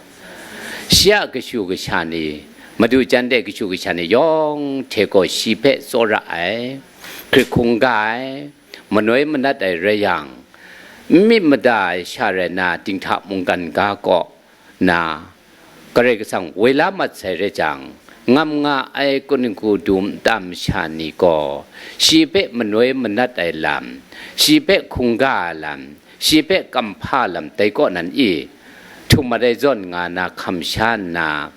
shi a kashu kasha ni, madu jan de kashu kasha ni yawng hte gaw shi hpe tsawra ai, hkrit hkungga ai, manoi manat ai rai yang, n myit mada ai sha rai na dinghta mungkan ga kaw na, Karai Kasang woi la mat sai rai jang, ngam nga ai kaning hku dum nta masha ni gaw, shi hpe manoi manat ai lam, shi hpe hkungga ai lam, shi hpe kamhpa lam dai kaw nan i, htum mat ai zawn nga na hkam sha nna,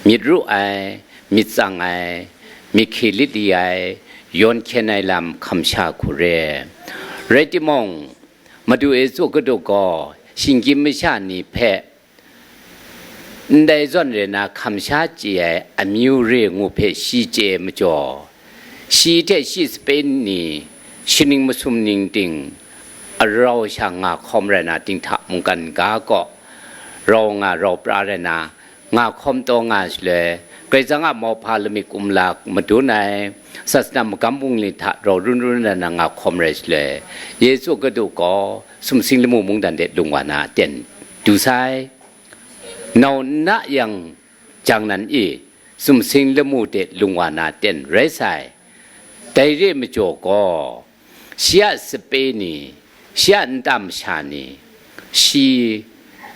myit ru ai, myit tsang ai, myit hki lit li ai, yawn hkyen ai lam hkam sha hku re. Rai timung, Madu Yesu Hkristu gaw shinggyim masha ni hpe ndai zawn rai na hkam sha chye ai amyu re ngu hpe shi chye ai majaw, shi hte shi sape ni shaning masum ning ting arau sha nga hkawm rai na dinghta mungkan ga kaw rau nga rau pra rai na nga hkawm taw nga shaloi, Karai Kasang a mauhpa lamik kumla madun ai, sasana magam bungli hta rau run run rai na nga hkawm rai shaloi, Yesu Hkristu gaw sumsing lamu mungdan de lung wa na ten du sai. Nau nna yang jang nan i, sumsing lamu de lung wa na ten rai sai. Dai re majaw gaw, shi a sape ni, shi a nta masha ni, shi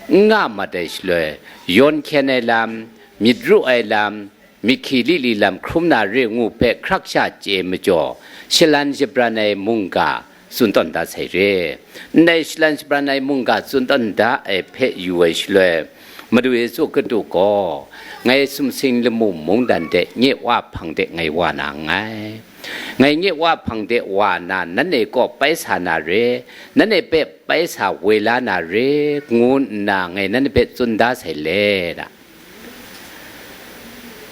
n nga mat ai shaloi, yawn hkyen ai lam, myit ru ai lam, myit hki li li lam hkrum na re ngu hpe hkrak sha chye majaw, shalan shabran ai mungga tsun tawn da sai re. Ndai shalan shabran ai mungga tsun tawn da ai hpe yu ai shaloi, Madu Yesu Hkristu gaw, ngai sumsing lamu mungdan de nye wa hpang de ngai wa na nngai. Ngai nye wa hpang de wa na nanhte kaw bai sa na re, nanhte hpe bai sa woi la na re, ngu nna ngai nanhte hpe tsun da sai le da.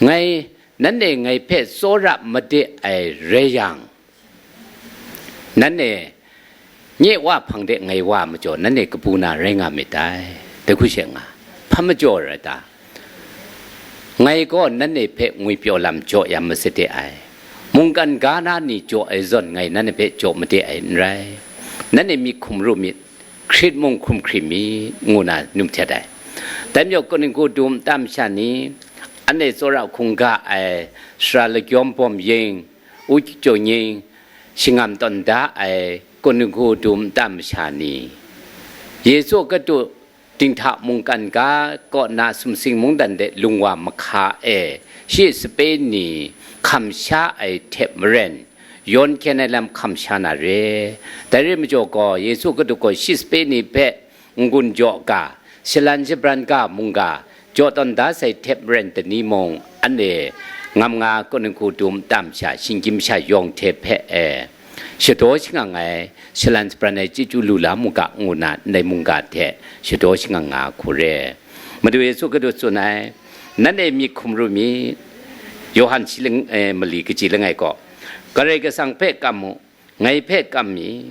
Ngai, nanhte ngai hpe tsawra made ai rai yang, nanhte nye wa hpang de ngai wa majaw, nanhte kabu na rai nga myit dai. Dai hku she nga, hpa majaw rai ta? Ngai gaw nanhte hpe ngwipyaw lam jaw ya masade ai. Mungkan ga na ni jaw ai zawn ngai nanhte hpe jaw made ai n rai. Nanhte myit hkum ru myit, hkrit mung hkum hkri myit, ngu na num htet ai. Dai majaw, kaning hku dum nta masha ni, anhte tsawra hkungga ai, sara lakyawm bawm ying, u jaw nying, shingam tawn da ai, kaning hku dum nta masha ni, Yesu Hkristu dinghta mungkan ga kaw na sumsing mungdan de lung wa mahka e, shi sape ni hkam sha ai hte maren, yawn hkyen ai lam hkam sha na re. Dai re majaw gaw, Yesu Hkristu gaw shi sape ni hpe n-gun jaw ga, shalan shabran ga mungga, jaw tawn da sai hte maren dai ni mung, anhte ngam nga kaning hku dum nta masha, shinggyim masha yawng hte hpe e, shadaw shangang ai, shalan shabran ai chyeju lu la mu ga, ngu na ndai mungga hte shadaw shangang nga hku re. Madu Yesu Hkristu tsun ai, nanhte myit hkum ru myit, Yawhan shi lang-, eh, mali kaji langai gaw, Karai Kasang hpe kam mu, ngai hpe kam mi,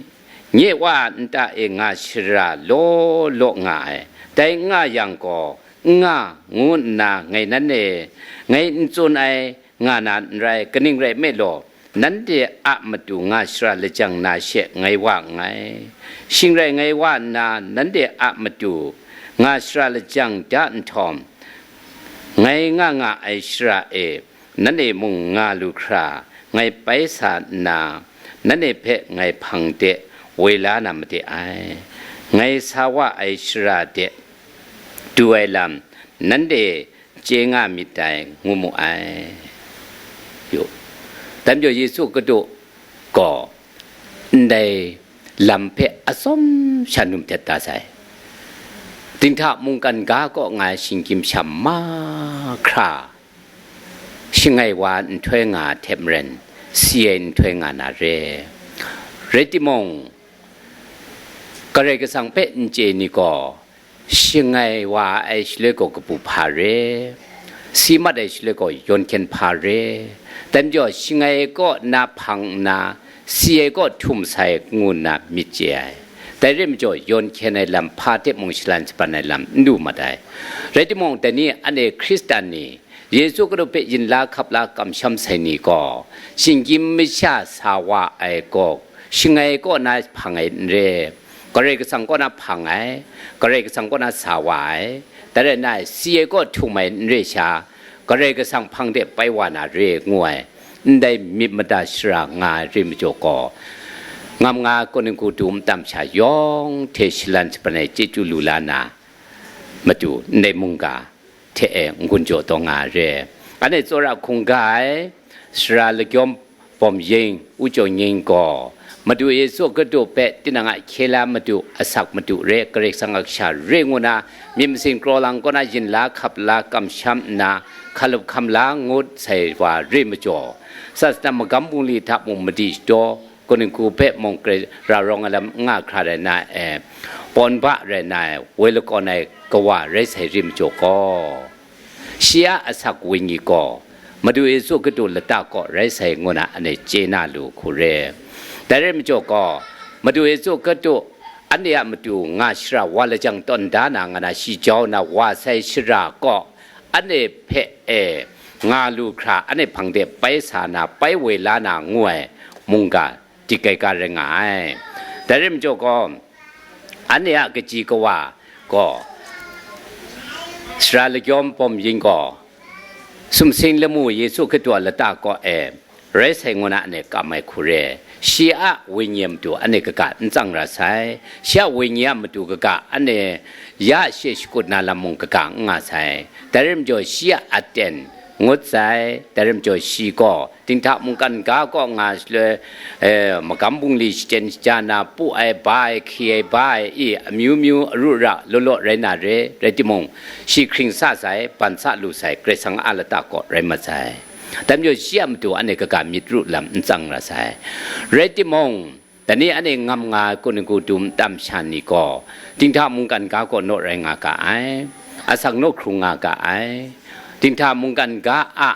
nye wa a nta e nga shara law law nga ai, dai n nga yang gaw, n nga, ngu nna ngai nanhte, ngai n tsun ai, nga na n rai, kaning rai nme law, nanhte a matu nga shara lajang na she ngai wa nngai. Shing rai ngai wa nna, nanhte a matu nga shara lajang da nhtawm, ngai nga nga ai shara e nanhte mung nga lu hkra, ngai bai sa nna, nanhte hpe ngai hpang de woi la na made ai. Ngai sa wa ai shara de du ai lam, nanhte chye nga myit dai, ngu mu ai. Yu, dai majaw Yesu Hkristu gaw ndai lam hpe atsawm sha num htet da sai. Dinghta mungkan ga kaw nga ai shinggyim sha mahkra, shangai wa nhtoi nga ai hte maren, si ai nhtoi nga na re. Rai timung, Karai Kasang hpe n chye ni gaw, shangai wa ai shaloi gaw kabu hpa re, si mat ai shaloi gaw yawn hkyen hpa re, dai majaw shangai kaw na hpang nna, si ai kaw htum sai ngu nna myit chye ai. Dai re majaw, yawn hkyen ai lam hpa hte mung shalan shaban ai lam n du mat ai. Rai timung, dai ni anhte Hkristan ni, Yesu Hkristu hpe yin la hkap la kamsham sai ni gaw, shinggyim masha sa wa ai gaw, shangai kaw na hpang ai n re, Karai Kasang kaw na hpang ai, Karai Kasang kaw na sa wa ai, dai rai nna, si ai kaw htum ai n re sha, Karai Kasang hpang de pai wa na re ngu ai, ndai myit mada shara nga ai re majaw gaw, ngam nga ai kaw ningku du ntam sha yawng hte shalan shapan ai chyeju lu la na matu, ndai mungga hte e n-gun jaw taw nga ai re. Anhte tsawra hkungga ai, sara lagyawm bawm ying, u jaw nying gaw, Madu Yesu Hkristu hpe tinang a hkye la madu, asak madu re, Karai Kasang a kasha re ngu na, myit masin kraw lang kaw na yin la hkap la kamsham nna, hkalup hkam la ngut sai wa re majaw, Satan magam bungli hta mung madi shadaw, kaning hku hpe mung grai ra rawng ai lam n nga hkra rai na e, pawn ba rai na e, woi lakawn ai kawa rai sai re majaw gaw, shi a asak wenyi gaw Madu Yesu Hkristu lata kaw rai sai ngu na anhte chye na lu hku re. Dai rai majaw gaw, Madu Yesu Hkristu anhte a matu nga shara wa lajang tawn da na nga na shi jau na wa sai shara kaw, anhte hpe e nga lu hkra, anhte hpang de pai sa na, pai woi la na ngu ai mungga, di kai ga rai nga ai. Dai rai majaw gaw, anhte a kaji kawa gaw, sara lagyawm bawm yin gaw, sumsing lamu Yesu Hkristu a lata kaw e rai sai ngu na anhte kam ai hku re. Shi a wenyi a matu anhte kaga n tsang ra sai. Shi a wenyi a matu kaga anhte ya she shakut na lam mung kaga n nga sai. Dai rai majaw shi a aten ngut sai. Dai rai majaw shi gaw dinghta mungkan ga kaw nga shaloi, eh, magam bungli shachyen shaja na, pu ai, ba ai, hki ai, ba ai, i, amyu myu aru ra law law rai na re, rai timung, shi hkring sa sai, ban sa lu sai, Karai Kasang a lata kaw rai mat sai. Dai majaw shi a matu anhte kaga myit ru lam n tsang ra sai. Rai timung, dai ni anhte ngam nga ai kaning hku du ntam sha ni gaw, dinghta mungkan ga kaw naw rai nga ga ai, asak naw hkrung nga ga ai, dinghta mungkan ga a,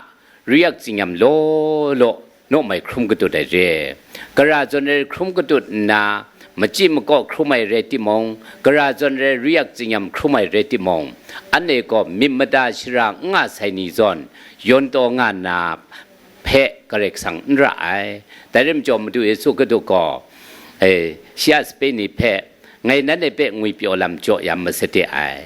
ru yak tsinyam law law naw mai hkrum katut ai re. Gara zawn ai hkrum katut nna, machyi makaw hkrum ai rai timung, gara zawn ai ru yak tsinyam hkrum ai rai timung, anhte gaw myit mada shara n nga sai ni zawn, yawn taw nga na hpe Karai Kasang n ra ai. Dai rai majaw, Madu Yesu Hkristu gaw, eh, shi a sape ni hpe, ngai nanhte hpe ngwipyaw lam jaw ya masade ai.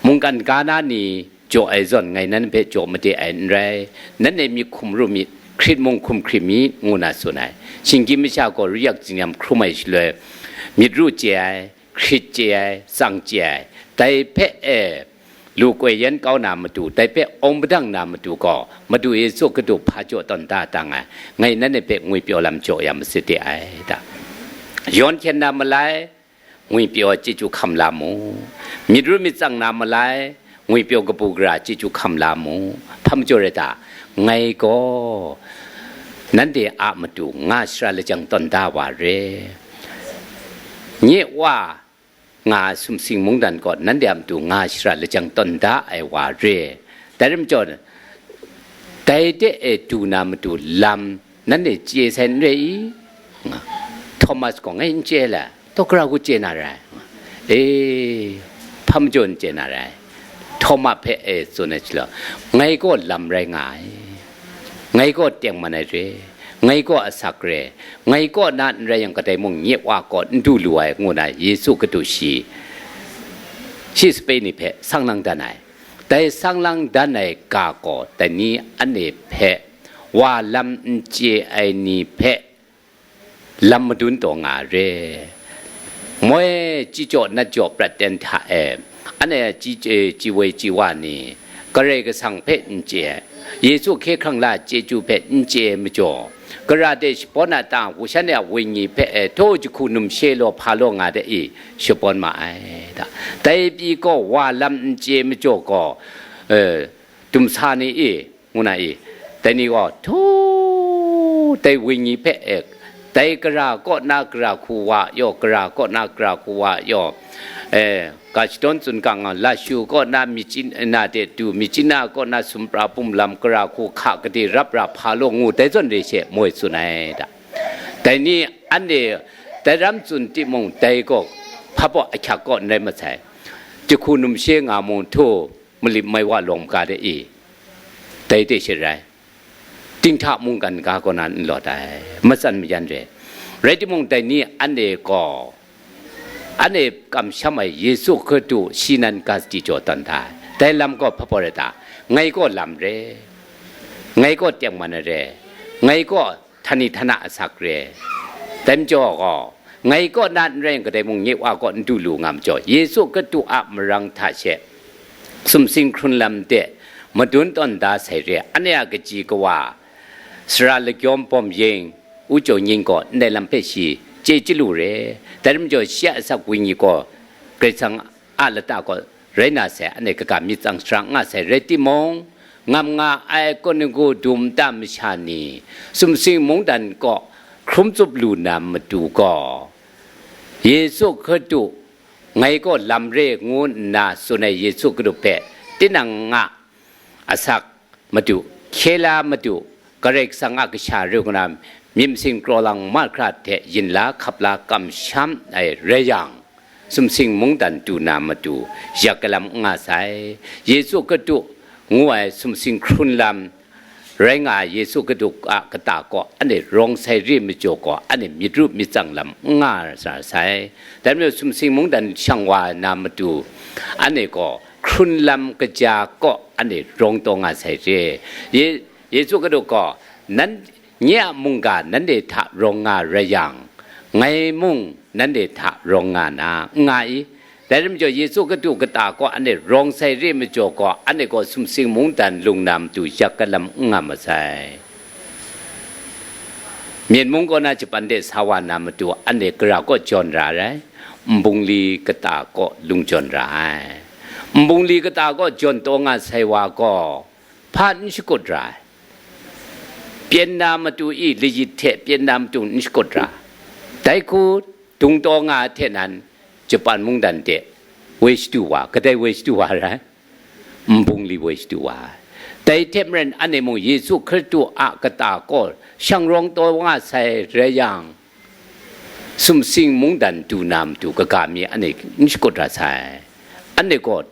Mungkan ga na ni jaw ai zawn ngai nanhte hpe jaw made ai n rai, nanhte myit hkum ru myit, hkrit mung hkum hkrit myit, ngu na tsun ai. Shinggyim masha gaw ru yak tsinyam hkrum ai shaloi, myit ru chye ai, hkrit chye ai, tsang chye ai, dai hpe e lu koi yan kau na matu, dai hpe awng padang na matu gaw, Madu Yesu Hkristu hpa jaw tawn da dang ai, ngai nanhte hpe ngwipyaw lam jaw ya masade ai ta. Yawn hkyen na malai, ngwipyaw chyeju hkam la mu. Myit ru myit tsang na malai, ngwipyaw kabu gara chyeju hkam la mu. Hpa majaw rai ta, ngai gaw nanhte a matu nga shara lajang tawn da wa re. Nye Wa nga sumsing mungdan gaw nanhte a matu nga shara lajang tawn da ai wa re. Dai rai majaw, dai de e du na matu lam nanhte chye sai n re i? Nga. Thomas gaw, ngai n chye le, taw gara hku chye na rai? Nga. E, hpa majaw n chye na rai? Thomas hpe e tsun ai shaloi, ngai gaw lam rai nga ai, ngai gaw tengman ai re, ngai gaw asak re, ngai kaw na n rai yang, kadai mung nye Wa kaw n du lu ai, ngu na Yesu Hkristu shi, shi sape ni hpe sang lang dan ai. Dai sang lang dan ai ga gaw, dai ni anhte hpe, wa lam n chye ai ni hpe lam madun taw nga re. Moi, chyi jaw nat jaw prat ten hta e, anhte chyi, chyi woi chyi wa ni, Karai Kasang hpe n chye ai, Yesu hkye hkrang la chyeju hpe n chye ai majaw, gara de shabawn a ta, shanhte a wenyi hpe e, htaw jahku numshe law hpa law nga de i, shabawn ma ai ta. Dai pyi gaw wa lam n chye ai majaw gaw, e, dumsa ni i, ngu na i, dai ni gaw, htaw, dai wenyi hpe e, dai gara kaw na gara hku wa yaw, gara kaw na gara hku wa yaw, e, ga shadawn tsun ga nga, lashu kaw na myit chyin na de du, myit chyin na kaw na sumpra bum lam gara hku hka gade rap ra hpa law ngu, dai zawn re she moi tsun ai ta. Dai ni anhte dai ram tsun timung, dai gaw hpa baw ahkyak kaw n rai masai. Jahku numshe nga mung htaw, malip mai wa lawng maga de i, Dai hte she rai, dinghta mungkan ga kaw na n lawt ai, matsan mayan re. Rai timung, dai ni anhte gaw, anhte kamsham ai Yesu Hkristu shi nan ga sadi jaw tawn da ai. Dai lam gaw hpa baw rai ta? Ngai gaw lam re, ngai gaw tengman ai re, ngai gaw htani htana asak re. Dai majaw gaw, ngai kaw na n rai yang, kadai mung nye Wa kaw n du lu nga majaw, Yesu Hkristu a marang hta she sumsing hkrun lam de madun tawn da sai re. Anhte a kaji kawa, sara lagyawm bawm ying, u jaw nying gaw ndai lam hpe shi chye chyalu re. Dai rai majaw, shi a asak wenyi gaw Karai Kasang a lata gaw rai na sai, anhte kaga myit tsang shara nga sai rai timung, ngam nga ai kaw ningku dum nta masha ni, sumsing mungdan kaw hkrum tsup lu na matu gaw, Yesu Hkristu, ngai gaw lam re ngu nna tsun ai Yesu Hkristu hpe tinang nga asak madu, hkye la madu, Karai Kasang a kasha rai ngu na, myit masin kraw lang mahkra hte yin la hkap la kamsham ai rai yang, sumsing mungdan du na matu, yak galam n nga sai. Yesu Hkristu ngu ai sumsing hkrun lam rai nga ai Yesu Hkristu a kata kaw anhte rawng sai re majaw gaw, anhte myit ru myit tsang lam n nga sa sai. Dai majaw, sumsing mungdan shang wa na matu, anhte gaw hkrun lam kaja kaw anhte rawng taw nga sai re. Ye-, Yesu Hkristu gaw, nan, nye a mungga nanhte hta rawng nga rai yang, ngai mung nanhte hta rawng nga na, n nga i? Dai rai majaw, Yesu Hkristu kata kaw anhte rawng sai re majaw gaw, anhte gaw sumsing mungdan lung na matu yak galam n nga masai. Myen mung kaw na Japan de sa wa na matu, anhte gara kaw jawn ra ai, nbungli kata kaw lung jawn ra ai. Nbungli kata kaw jawn taw nga sai wa gaw, hpa n shakut ra ai. Pyen na matu i layit hte pyen na matu n shakut ra. Dai hku dung taw nga ai hte nan, Japan mungdan de woi shadu wa, kadai woi shadu wa rai? Nbungli woi shadu wa ai. Dai hte maren, anhte mung Yesu Hkristu a kata kaw shang rawng taw nga sai rai yang, sumsing mungdan du na matu kaga mi anhte n shakut ra sai. Anhte gaw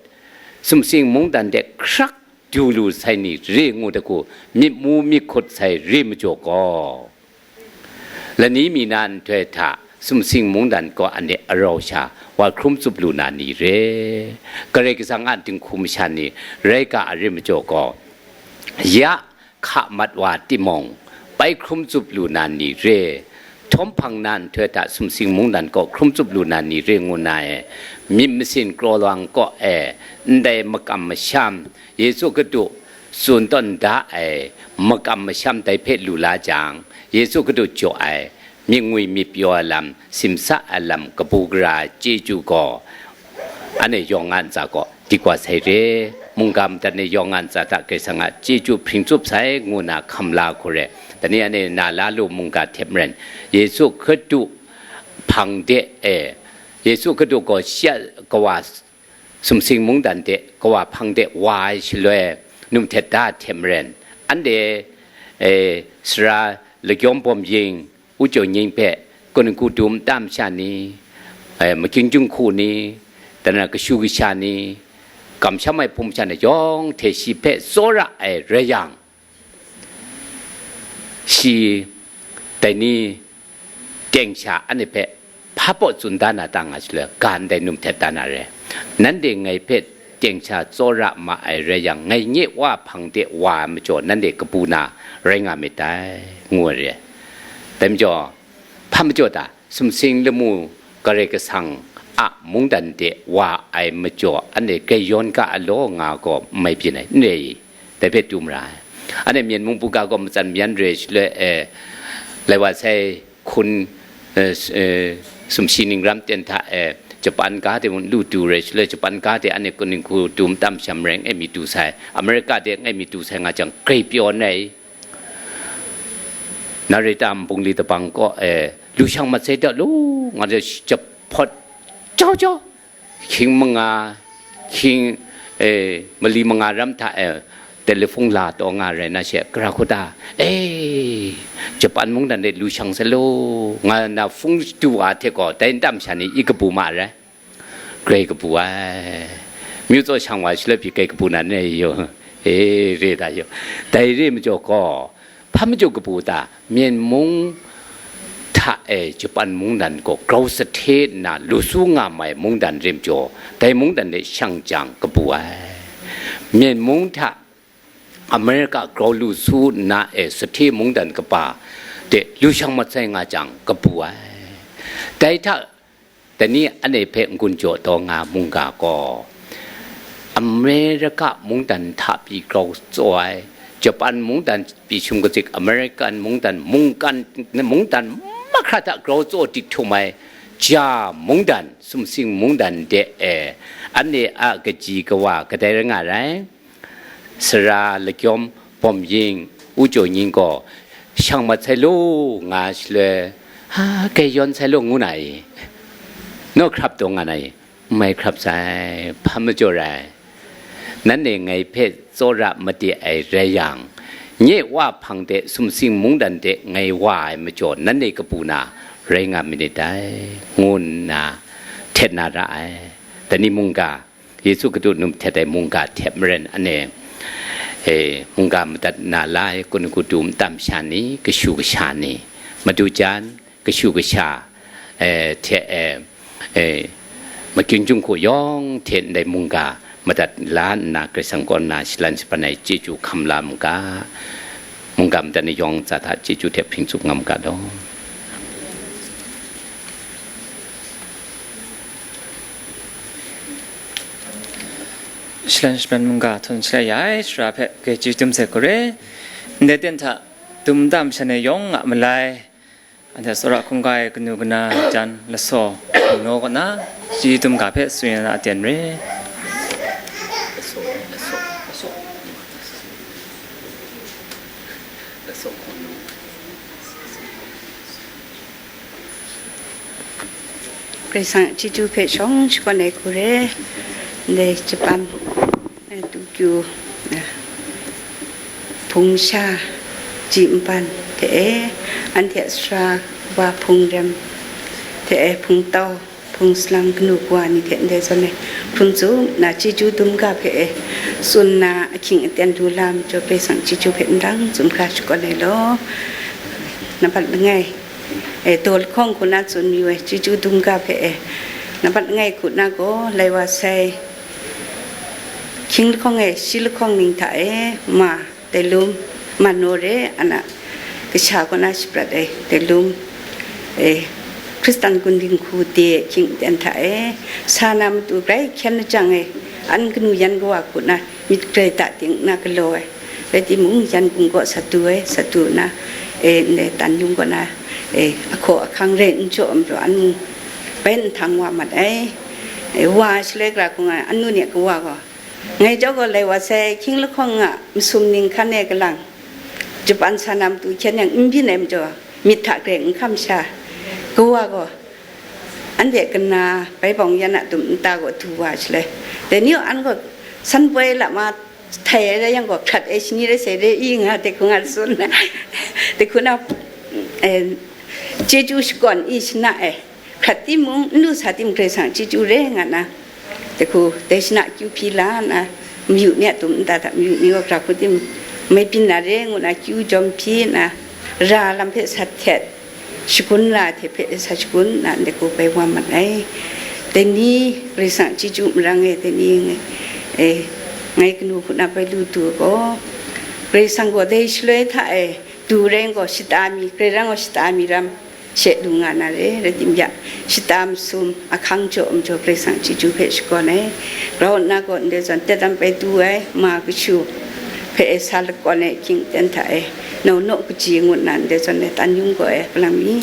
sumsing mungdan de hkrak du lu sai ni re ngu dat hku, myit mu myit hkut sai re majaw gaw, lani mi na nhtoi hta sumsing mungdan gaw anhte arau sha wa hkrum tsup lu na ni re, Karai Kasang a dinghku masha ni rai ga ai re majaw gaw, ya hka mat wa timung, bai hkrum tsup lu na ni re, htawm hpang na nhtoi hta sumsing mungdan gaw hkrum tsup lu na ni re ngu na e, myit masin kraw lang kaw e, ndai makam masham, Yesu Hkristu tsun tawn da ai makam masham dai hpe lu la jang, Yesu Hkristu jaw ai myit ngwi myit pyaw ai lam, simsa ai lam, kabu gara ai chyeju gaw, anhte yawng a ntsa gaw dik wa sai re, mungga madat ni yawng a ntsa hta Karai Kasang a chyeju hpring tsup sai ngu na hkam la hku re. Dai ni anhte na la lu mungga hte maren, Yesu Hkristu hpang de e, Yesu Hkristu gaw shi a kawa sumsing mungdan de kawa hpang de wa ai shaloi, num htet da hte maren, anhte, e, sara lagyawm bawm ying, u jaw nying hpe, kaning ku dum nta masha ni, e, makying jinghku ni, dan na kashu kasha ni, kamsham ai hpung masha ni yawng hte shi hpe tsawra ai rai yang, shi dai ni teng sha anhte hpe hpa baw tsun da na ta nga shaloi, ga ndai num htet da na re. Nanhte ngai hpe teng sha tsawra ma ai rai yang, ngai nye Wa hpang de wa ai majaw, nanhte kabu na rai nga myit dai, ngu ai re. Dai majaw, hpa majaw ta? Sumsing lamu Karai Kasang a mungdan de wa ai majaw, anhte grai yawn ga ai law nga gaw n mai byin ai, n rai i? Dai hpe tu mara ai. Anhte Myen mung buga gaw matsan mayan re shaloi, e, lai wa sai hkun, e, s-, e, sumshi ning ram ten hta, e, Japan ga de mung lu tu re shaloi, Japan ga de anhte kaning hku dum tam sham rai ngai mi tu sai, America de ngai mi tu sai nga jang, grai pyaw n rai. Narita nbungli dabang kaw e, lu shang mat sai da lu, nga de jahpawt jau jau, hkying manga, hkying, e, mali manga ram hta e, telephone la taw nga rai na she, gara hku ta, e, Japan mungdan de lu shang sai lu, nga na hpung du wa hte gaw, dai ntam sha ni i kabu ma rai. Grai kabu ai. Myu tsaw shang wa shaloi pyi grai kabu na ne yo. E, re da yu. Dai re majaw gaw, hpa majaw kabu ta, Myen mung hta e Japan mungdan gaw grau sahte nna lu su nga mai mungdan re majaw, dai mungdan de shang jang kabu ai. Myen mung hta Amerika grau lu su nna e sahte mungdan kaba de lu shang mat sai nga jang kabu ai. Dai hta Dai ni anhte hpe n-gun jaw taw nga mungga gaw, Amerika mungdan hta pyi grau tsaw ai, Japan mungdan pyi shum kazik, American mungdan, mungkan, mungdan mahkra hta grau tsaw dik htum ai, ja mungdan, sumsing mungdan de e, anhte a kaji kawa kadai rai nga rai. Sara lakyawm bawm ying, u jaw nying gaw, shang mat sai lu nga shaloi, ha, kai yawn sai lu ngu na i? Naw hkrap taw nga na i? N mai hkrap sai, hpa majaw rai. Nanhte ngai hpe tsawra made ai rai yang, nye wa hpang de sumsing mungdan de ngai wa ai majaw nanhte kabu na rai nga myit dai, ngu nna htet na ra ai. Dai ni mungga, Yesu Hkristu num htet ai mungga hte maren anhte, e, mungga madat na la ai, kun hku du ntam sha ni, kashu kasha ni, madu jan, kashu kasha, e, hte, e, e, makyun junghku yawng hte ndai mungga madat la nna, Karai Kasang kaw na shalan shaban ai chyeju hkam la mu ga, mungga madat ni yawng tsa hta chyeju hte hpring tsup nga mu ga law. Shalan shaban mungga htawn shalai ya ai shara hpe grai chyeju dum sai hku re. Ndai ten hta dum ntam sha ni yawng a malai, anhte tsawra hkungga ai kanu kana jan lasaw, naw kaw na, chyeju dum ga hpe tsun ya na aten re. Karai Kasang chyeju hpe shawng shakawn ai hku re, ndai Japan, eh, Tokyo, eh, hpung sha ji npan hte e, anhte a sara wa hpung rem hte e, hpung tau, hpung salang kanu kawa ni hte ndai zawn e, hpung tsun na chyeju dum ga hpe e, tsun na ahkying aten lu la majaw, Karai Kasang chyeju hpe n rang tsun hkra shakawn ai law. Nambat langai, e, daw lahkawng hku na tsun mayu ai, chyeju dum ga hpe e, nambat langai hku na gaw, lai wa sai, hkying lahkawng e, shi lahkawng ning hta e, ma, Tailum, Manore, ana, kasha kaw na shaprat ai, Tailum, e, Hkristan gun dinghku de, hkying aten hta e, sa na matu grai hkyen na jang e, an kanu yan kawa hku na, myit grai da ting na galaw ai. Rai timung, yan gung kaw satu ai, satu na, e, ndai tan yung kaw na, e, ahkaw ahkang rai n jaw majaw, an mung bai nhtang wa mat ai. E, wa shaloi gara hkung ai, anu ni a kawa gaw, ngai jau gaw lai wa sai, hkying lahkawng a masum ning hkan e galang, Japan sa na matu hkyen yang n byin ai majaw, myit hta grai n hkam sha, kawa gaw, anhte kana bai bawng yan a dum nta gaw du wa shaloi, dai ni gaw an gaw san poi lama htai ai rai yang gaw, hkrat ai shani rai sai re i nga, dai hku nga tsun, dai hku na, eh, chyeju shakawn i shana ai, hkrat timung, n lu sa tim, Karai Kasang chyeju re nga na, dai hku, dai shana kyu hpyi la nna, mayu ni a dum nta hta mayu ni gaw, hkra hku tim, mai byin na re ngu na, kyu jawm hpyi nna, ra lam hpe sa htet, shagun ra hte hpe sa shagun nna, ndai hku bai wa mat ai. Dai ni Karai Kasang chyeju marang e, dai ni, e, ngai kanu hku na bai lu du gaw, Karai Kasang gaw dai shaloi hta e du rai gaw, shata mi, Karai rang gaw shata mi ram she lu nga na re, rai timung, shata masum ahkang jaw majaw Karai Kasang chyeju hpe shakawn ai. Grau nna gaw ndai zawn tet tam bai du ai, ma kashu hpe e sa lakawn ai, hkying aten hta e, nau naw kaji ngut na ndai zawn e, tan yung gaw e, galang mi,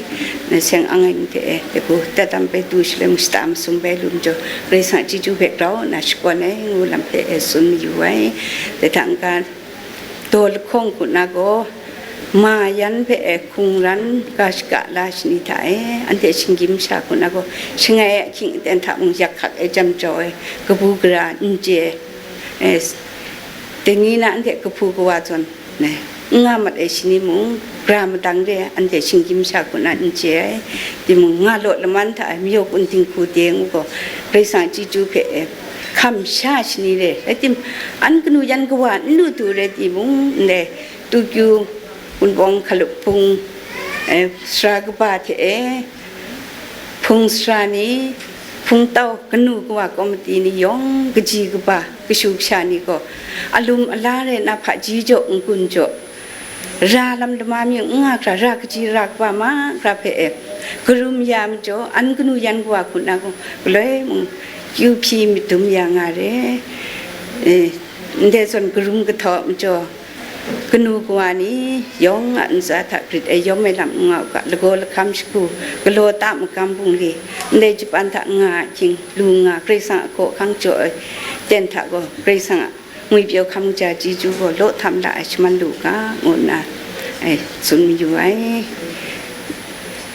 na seng ang ai ni hte e, dai hku tet tam bai du shaloi mung shata masum bai lu majaw, Karai Kasang chyeju hpe grau nna shakawn ai, ngu lam hpe e tsun mayu ai. Dai hta n-ga, daw lahkawng hku na gaw, ma yan hpe e hkungran ga shaka la shani hta e, anhte shinggyim sha hku na gaw, shangai ai ahkying aten hta mung yak hkak ai jam jau ai, kabu gara n chye ai, e, dai ni na anhte kahpu kawa zawn, ne, n nga mat ai shani mung, gara madang re ai, anhte shinggyim sha hku na n chye ai, timung, nga law laman hta e mayaw kun dinghku de ngu gaw, Karai Kasang chyeju hpe e, hkam sha shani re, rai tim, an kanu yan kawa n lu tu rai timung, ndai tukyu, wunpawng hkalup hpung, eh, sara kaba hte e, hpung sara ni, hpung tau kanu kawa komiti ni yawng kaji kaba kashu kasha ni gaw, alum ala rai na hpaji jaw n-gun jaw, ra lam lama mying n nga hkra, ra kaji ra kaba mahkra hpe e, karum ya majaw, an kanu yan kawa hku na gaw, galoi mung kyu hpyi madum ya nga re. Eh, ndai zawn karum kahtawt majaw, kanu kawa ni yawng a ntsa hta grit ai yawm ai lam n nga u ga, lagaw lahkam shagu, galaw ta magam bungli, ndai japan hta nga ai hkying, lu nga, Karai Kasang a hkaw hkang jaw ai ten hta gaw, Karai Kasang a ngwipyaw hkam kaja chyeju gaw law htam la ai shaman lu ga, ngu nna, ai, tsun mayu ai.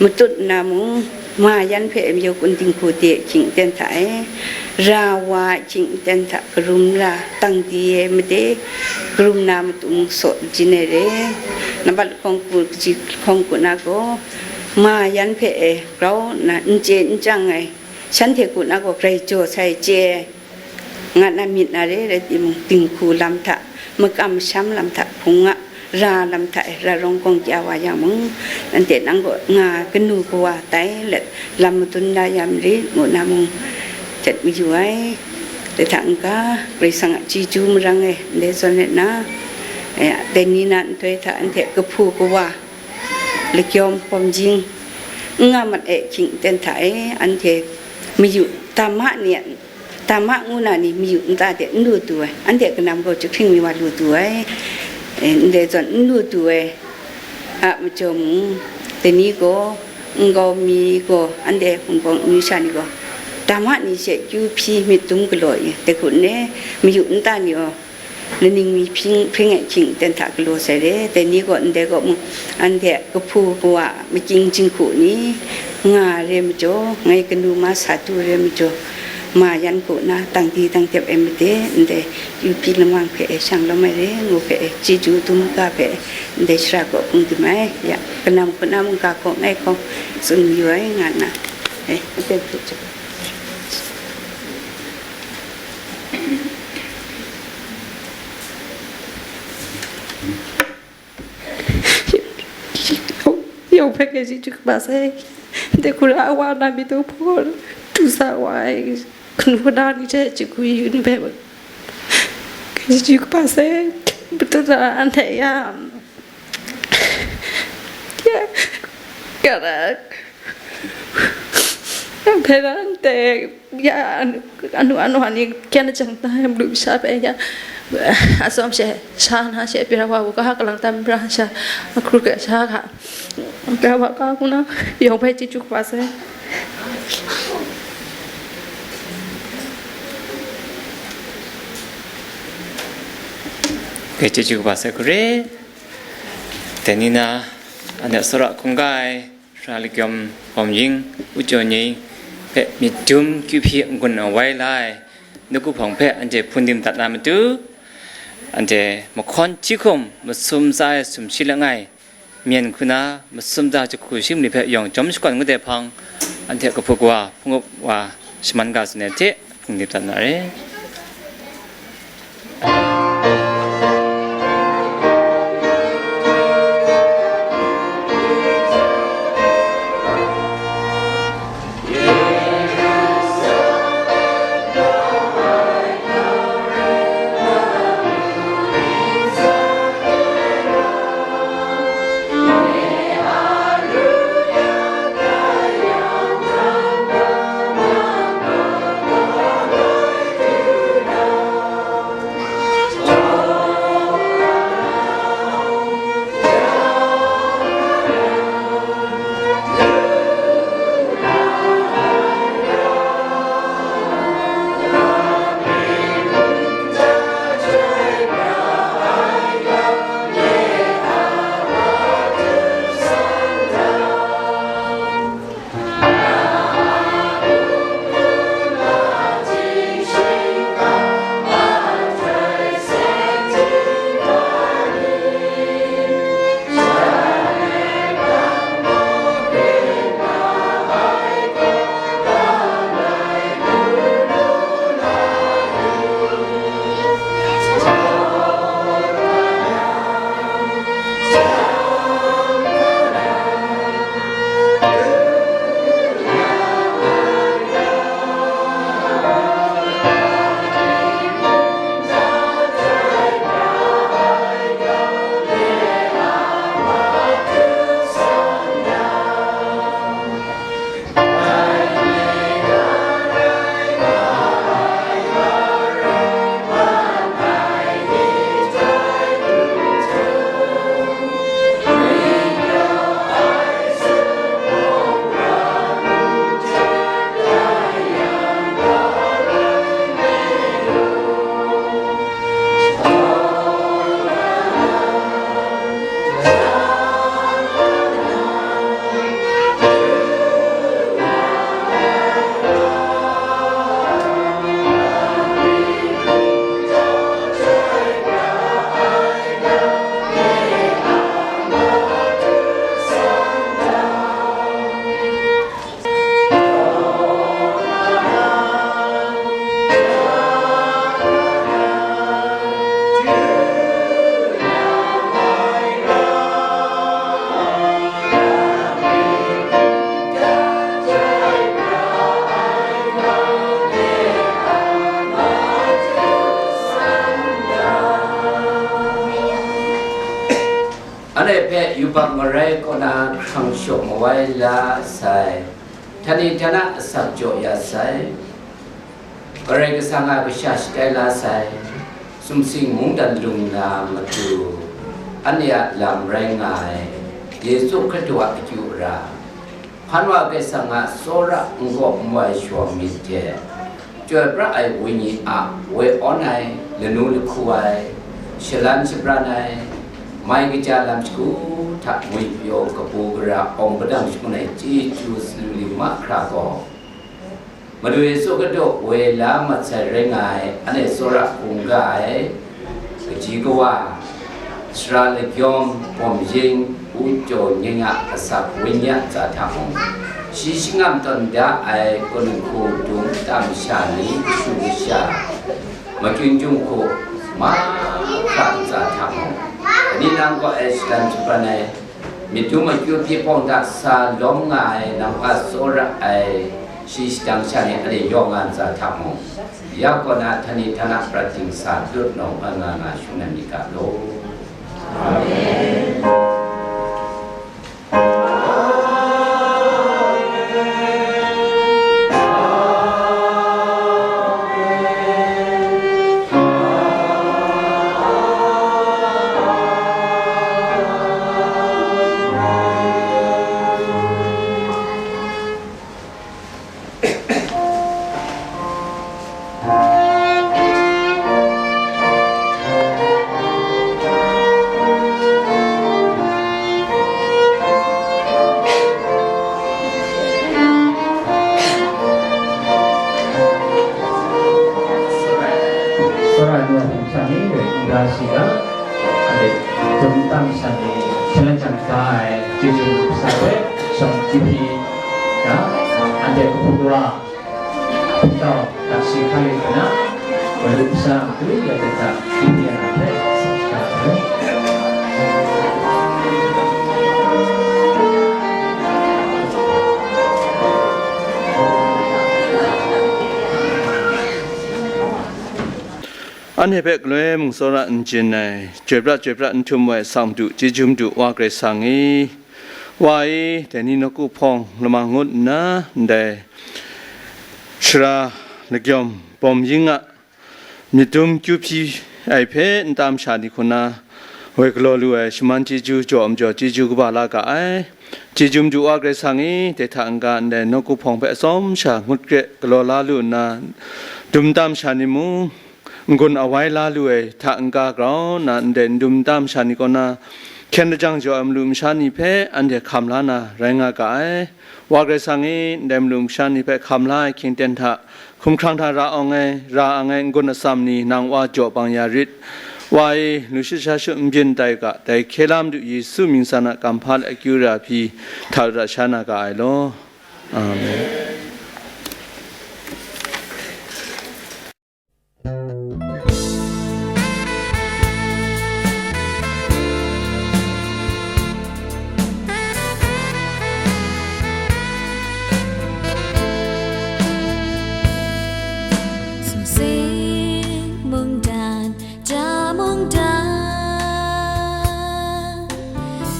Matut nna mung, ma yan hpe mayu kun dinghku de ahkying ten hta e, ra wa ahkying ten hta karum ra, tang di e made, karum na matung saw jin ai re. Nambat lahkawng ku, kaji lahkawng ku na gaw, ma yan hpe e grau nna n chye n chyang ai, shanhte ku na gaw grai jaw sai chye ai, nga na myit na re, rai timung, dinghku lam hta, makam masham lam hta, hpung a ra lam hta e, ra rawng gawng kya wa yang mung, nanhte nang gaw nga kanu kawa tai let, lam madun la ya marit, ngu na mung, jet mayu ai. Dai hta n-ga, Karai Kasang a chyeju marang e, ndai zawn ret na, eh, dai ni na nhtoi hta, anhte kahpu kawa, lakyawm hpawm jing n nga mat ai ahkying ten hta e, anhte mayu, dama ni a, dama ngu na ni mayu nta de n lu tu ai, anhte kanam gaw jahkring mi wa lu tu ai. Eh, ndai zawn n lu tu ai a majaw mung, dai ni gaw, nkau mi gaw, anhte hpung bawng amyu sha ni gaw, dama ni she kyu hpyi myit dum galaw i, dai hku n re, mayu nta ni gaw, laning mi hpring, hpring ai hkying ten hta galaw sai re. Dai ni gaw ndai kaw mung, anhte kahpu kawa, makying jinghku ni nga re majaw, ngai kanu ma sa tu re majaw, ma yan kaw na tang di tang dep ai made, ndai kyu hpyi lamang hpe e shang lawm ai re, ngu hpe e chyeju dum ga hpe e, ndai shara kaw hpung dim ai, ya, kanam hku na mung ga hkawng ai hkawng tsun mayu ai, nga nna, e, aten hpe chye. Yawng hpe kaji chyu kaba sai, de hkura a wa na mi tu hpaw, tu sa wa ai, kanu kana ni hte chyu yu ni hpe, kaji chyu kaba sai, pata na anhte ya, ya, kara, Hpe ran te, ya, anu, anu, anu ani kyan jang ta, malu sha pe ya, asom she, sha na she, pira wa, wa ka, kalang tam pra sha, akru ka sha ka, pra wa ka, kuna, yawng bai chyeju kaba sai. Ke chyeju kaba sai kure. Dai ni na, ane sora kungga ai, Sara lakyawm Hpawm Ying, Ujaw Nyei hpe myit dum kyu hpyi n-gun awai la ai, nawku hpawng hpe anhte hpun dim dat na matu, anhte mahkawn hti hkum masum tsa ai sumshi langai, myen hku na masum tsa jahku shim ni hpe yawng jawm shakawn ngut ai hpang, anhte kahpu kawa, hpung up wa shaman ga tsun ai hte, hpung dim dat na re. Yubak marai kaw na hkrang shaw mawai la sai, htani htana asak jaw ya sai, Karai Kasang a kasha shatai la sai, sumsing mungdan lung na matu, anhte a lam rai nga ai, Yesu Hkristu a akyu ara, Hpan wa Karai Kasang a tsawra n-gaw n-wai shawng myit hte, chyoi pra ai Wenyi a woi awn ai, lanu lahku ai, shalan shabran ai, mai kaja lam shagu hta ngwipyaw kabu gara awng padang shangun ai chyeju salu li mahkra gaw, Madu Yesu Hkristu woi la mat sai rai nga ai, anhte tsawra hkungga ai, kaji kawa, sara lagyawm, bawm ying, u jaw nying a asak wenyi a ntsa hta mung, shi shingam tawn da ai kun hku dung tam sha ni kashu kasha, makyun jung hku mahkra ntsa hta mung, ani nang gaw ai shalan shabran ai, myit dum akyu hpyi pawng hta sa lawm nga ai, nang hpa tsawra ai, shi shadang sha ni anhte yawng nga ntsa hta mung, ya kaw na htani htana prat ting sa lut nawng nga nga shangun ai myit ga law. Amen. Sara nwa hpung sha ni, nda shiga, ale, dum tam sha ni, hkyen jang ga ai, chyeju sa hpe, shawng jahpyi, ga, anhte kahpu wa, hpungtau, dakshi hkrai hkra na, Madu masha a matu ya de hta, hpyi ya na hpe, sa shada ai. Anhte hpe galoi mung tsawra n jin ai, chyoi pra chyoi pra n htum ai, Asak Madu, chyeju Madu, Wa Karai Kasang e, Wa e, dai ni nawku hpawng lamang ngut nna, ndai sara lagyawm bawm ying a myit dum kyu hpyi ai hpe, nta masha ni hku na woi galaw lu ai shaman chyeju jaw majaw chyeju kaba la ga ai. Chyeju Madu Wa Karai Kasang e, dai hta n-ga ndai nawku hpawng hpe atsawm sha ngut kre galaw la lu nna, dum nta masha ni mung n-gun awai la lu ai hta n-ga grau nna, ndai n dum nta masha ni kaw na hkyen lajang jaw ai malu masha ni hpe anhte hkam la na rai nga ga ai. Wa Karai Kasang e, ndai malu masha ni hpe hkam la ai hkying ten hta, hkumhkrang hta ra awng ai, ra ang ai n-gun atsam ni nang Wa jaw bang ya rit. Wa e, lu shut sha shut n byin tai u ga, dai hkye la Madu Yesu mying san a kamhpa let akyu ra hpyi hta lut ra sha na ga ai law. Amen. Sumsing mungdan, ja mungdan,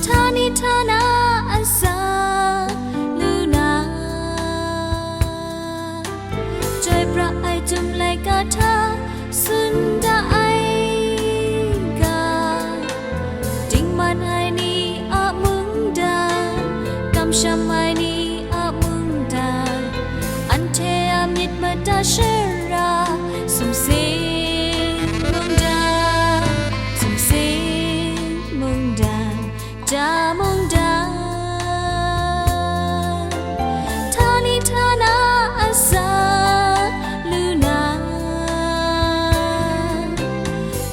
htani htana asak lu na, chyoi pra ai, chyum laika hta tsun da ai ga, dingman ai ni a mungdan, kamsham ai ni a mungdan, anhte a myit mada shara, sumsing mungdan, sumsing mungdan, ja mungdan, htani htana asak lu na,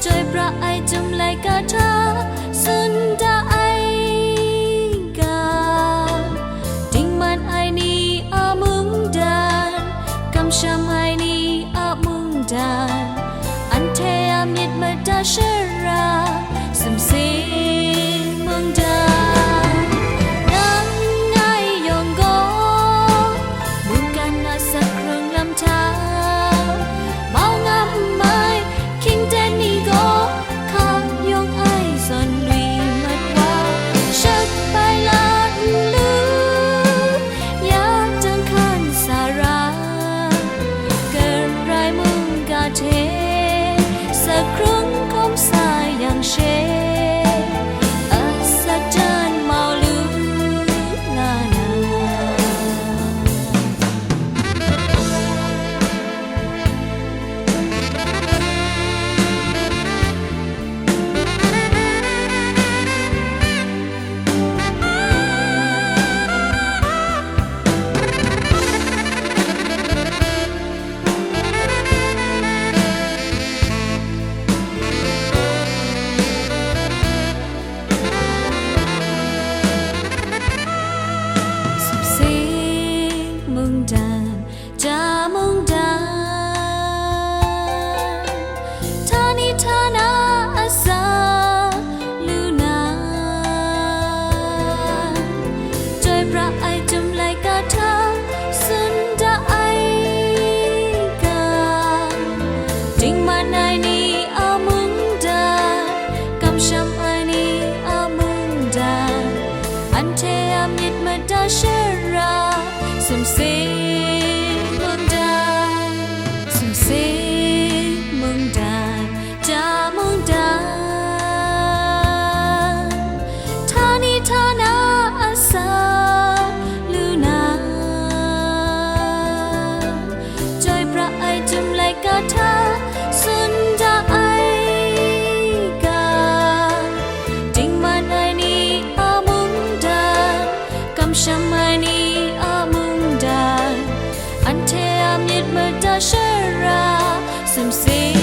chyoi pra ai, chyum laika hta tsun da ai ga, dingman ai ni a mungdan, kamsham ai ni Mungdan, ja mungdan, htani htana asa lu na, chyoi pra ai, chyum laika hta tsun da ai ga, dingman ai ni a mungdan, kamsham ai ni a mungdan, anhte a myit mada shara, sumsing mungdan, sumsing mungdan, ja mungdan, htani htana asa lu na, chyoi pra ai, chyum laika hta tsun da ai ga, dingman ai ni a mungdan, kamsham ai ni a mungdan, anhte a myit mada shara, sumsing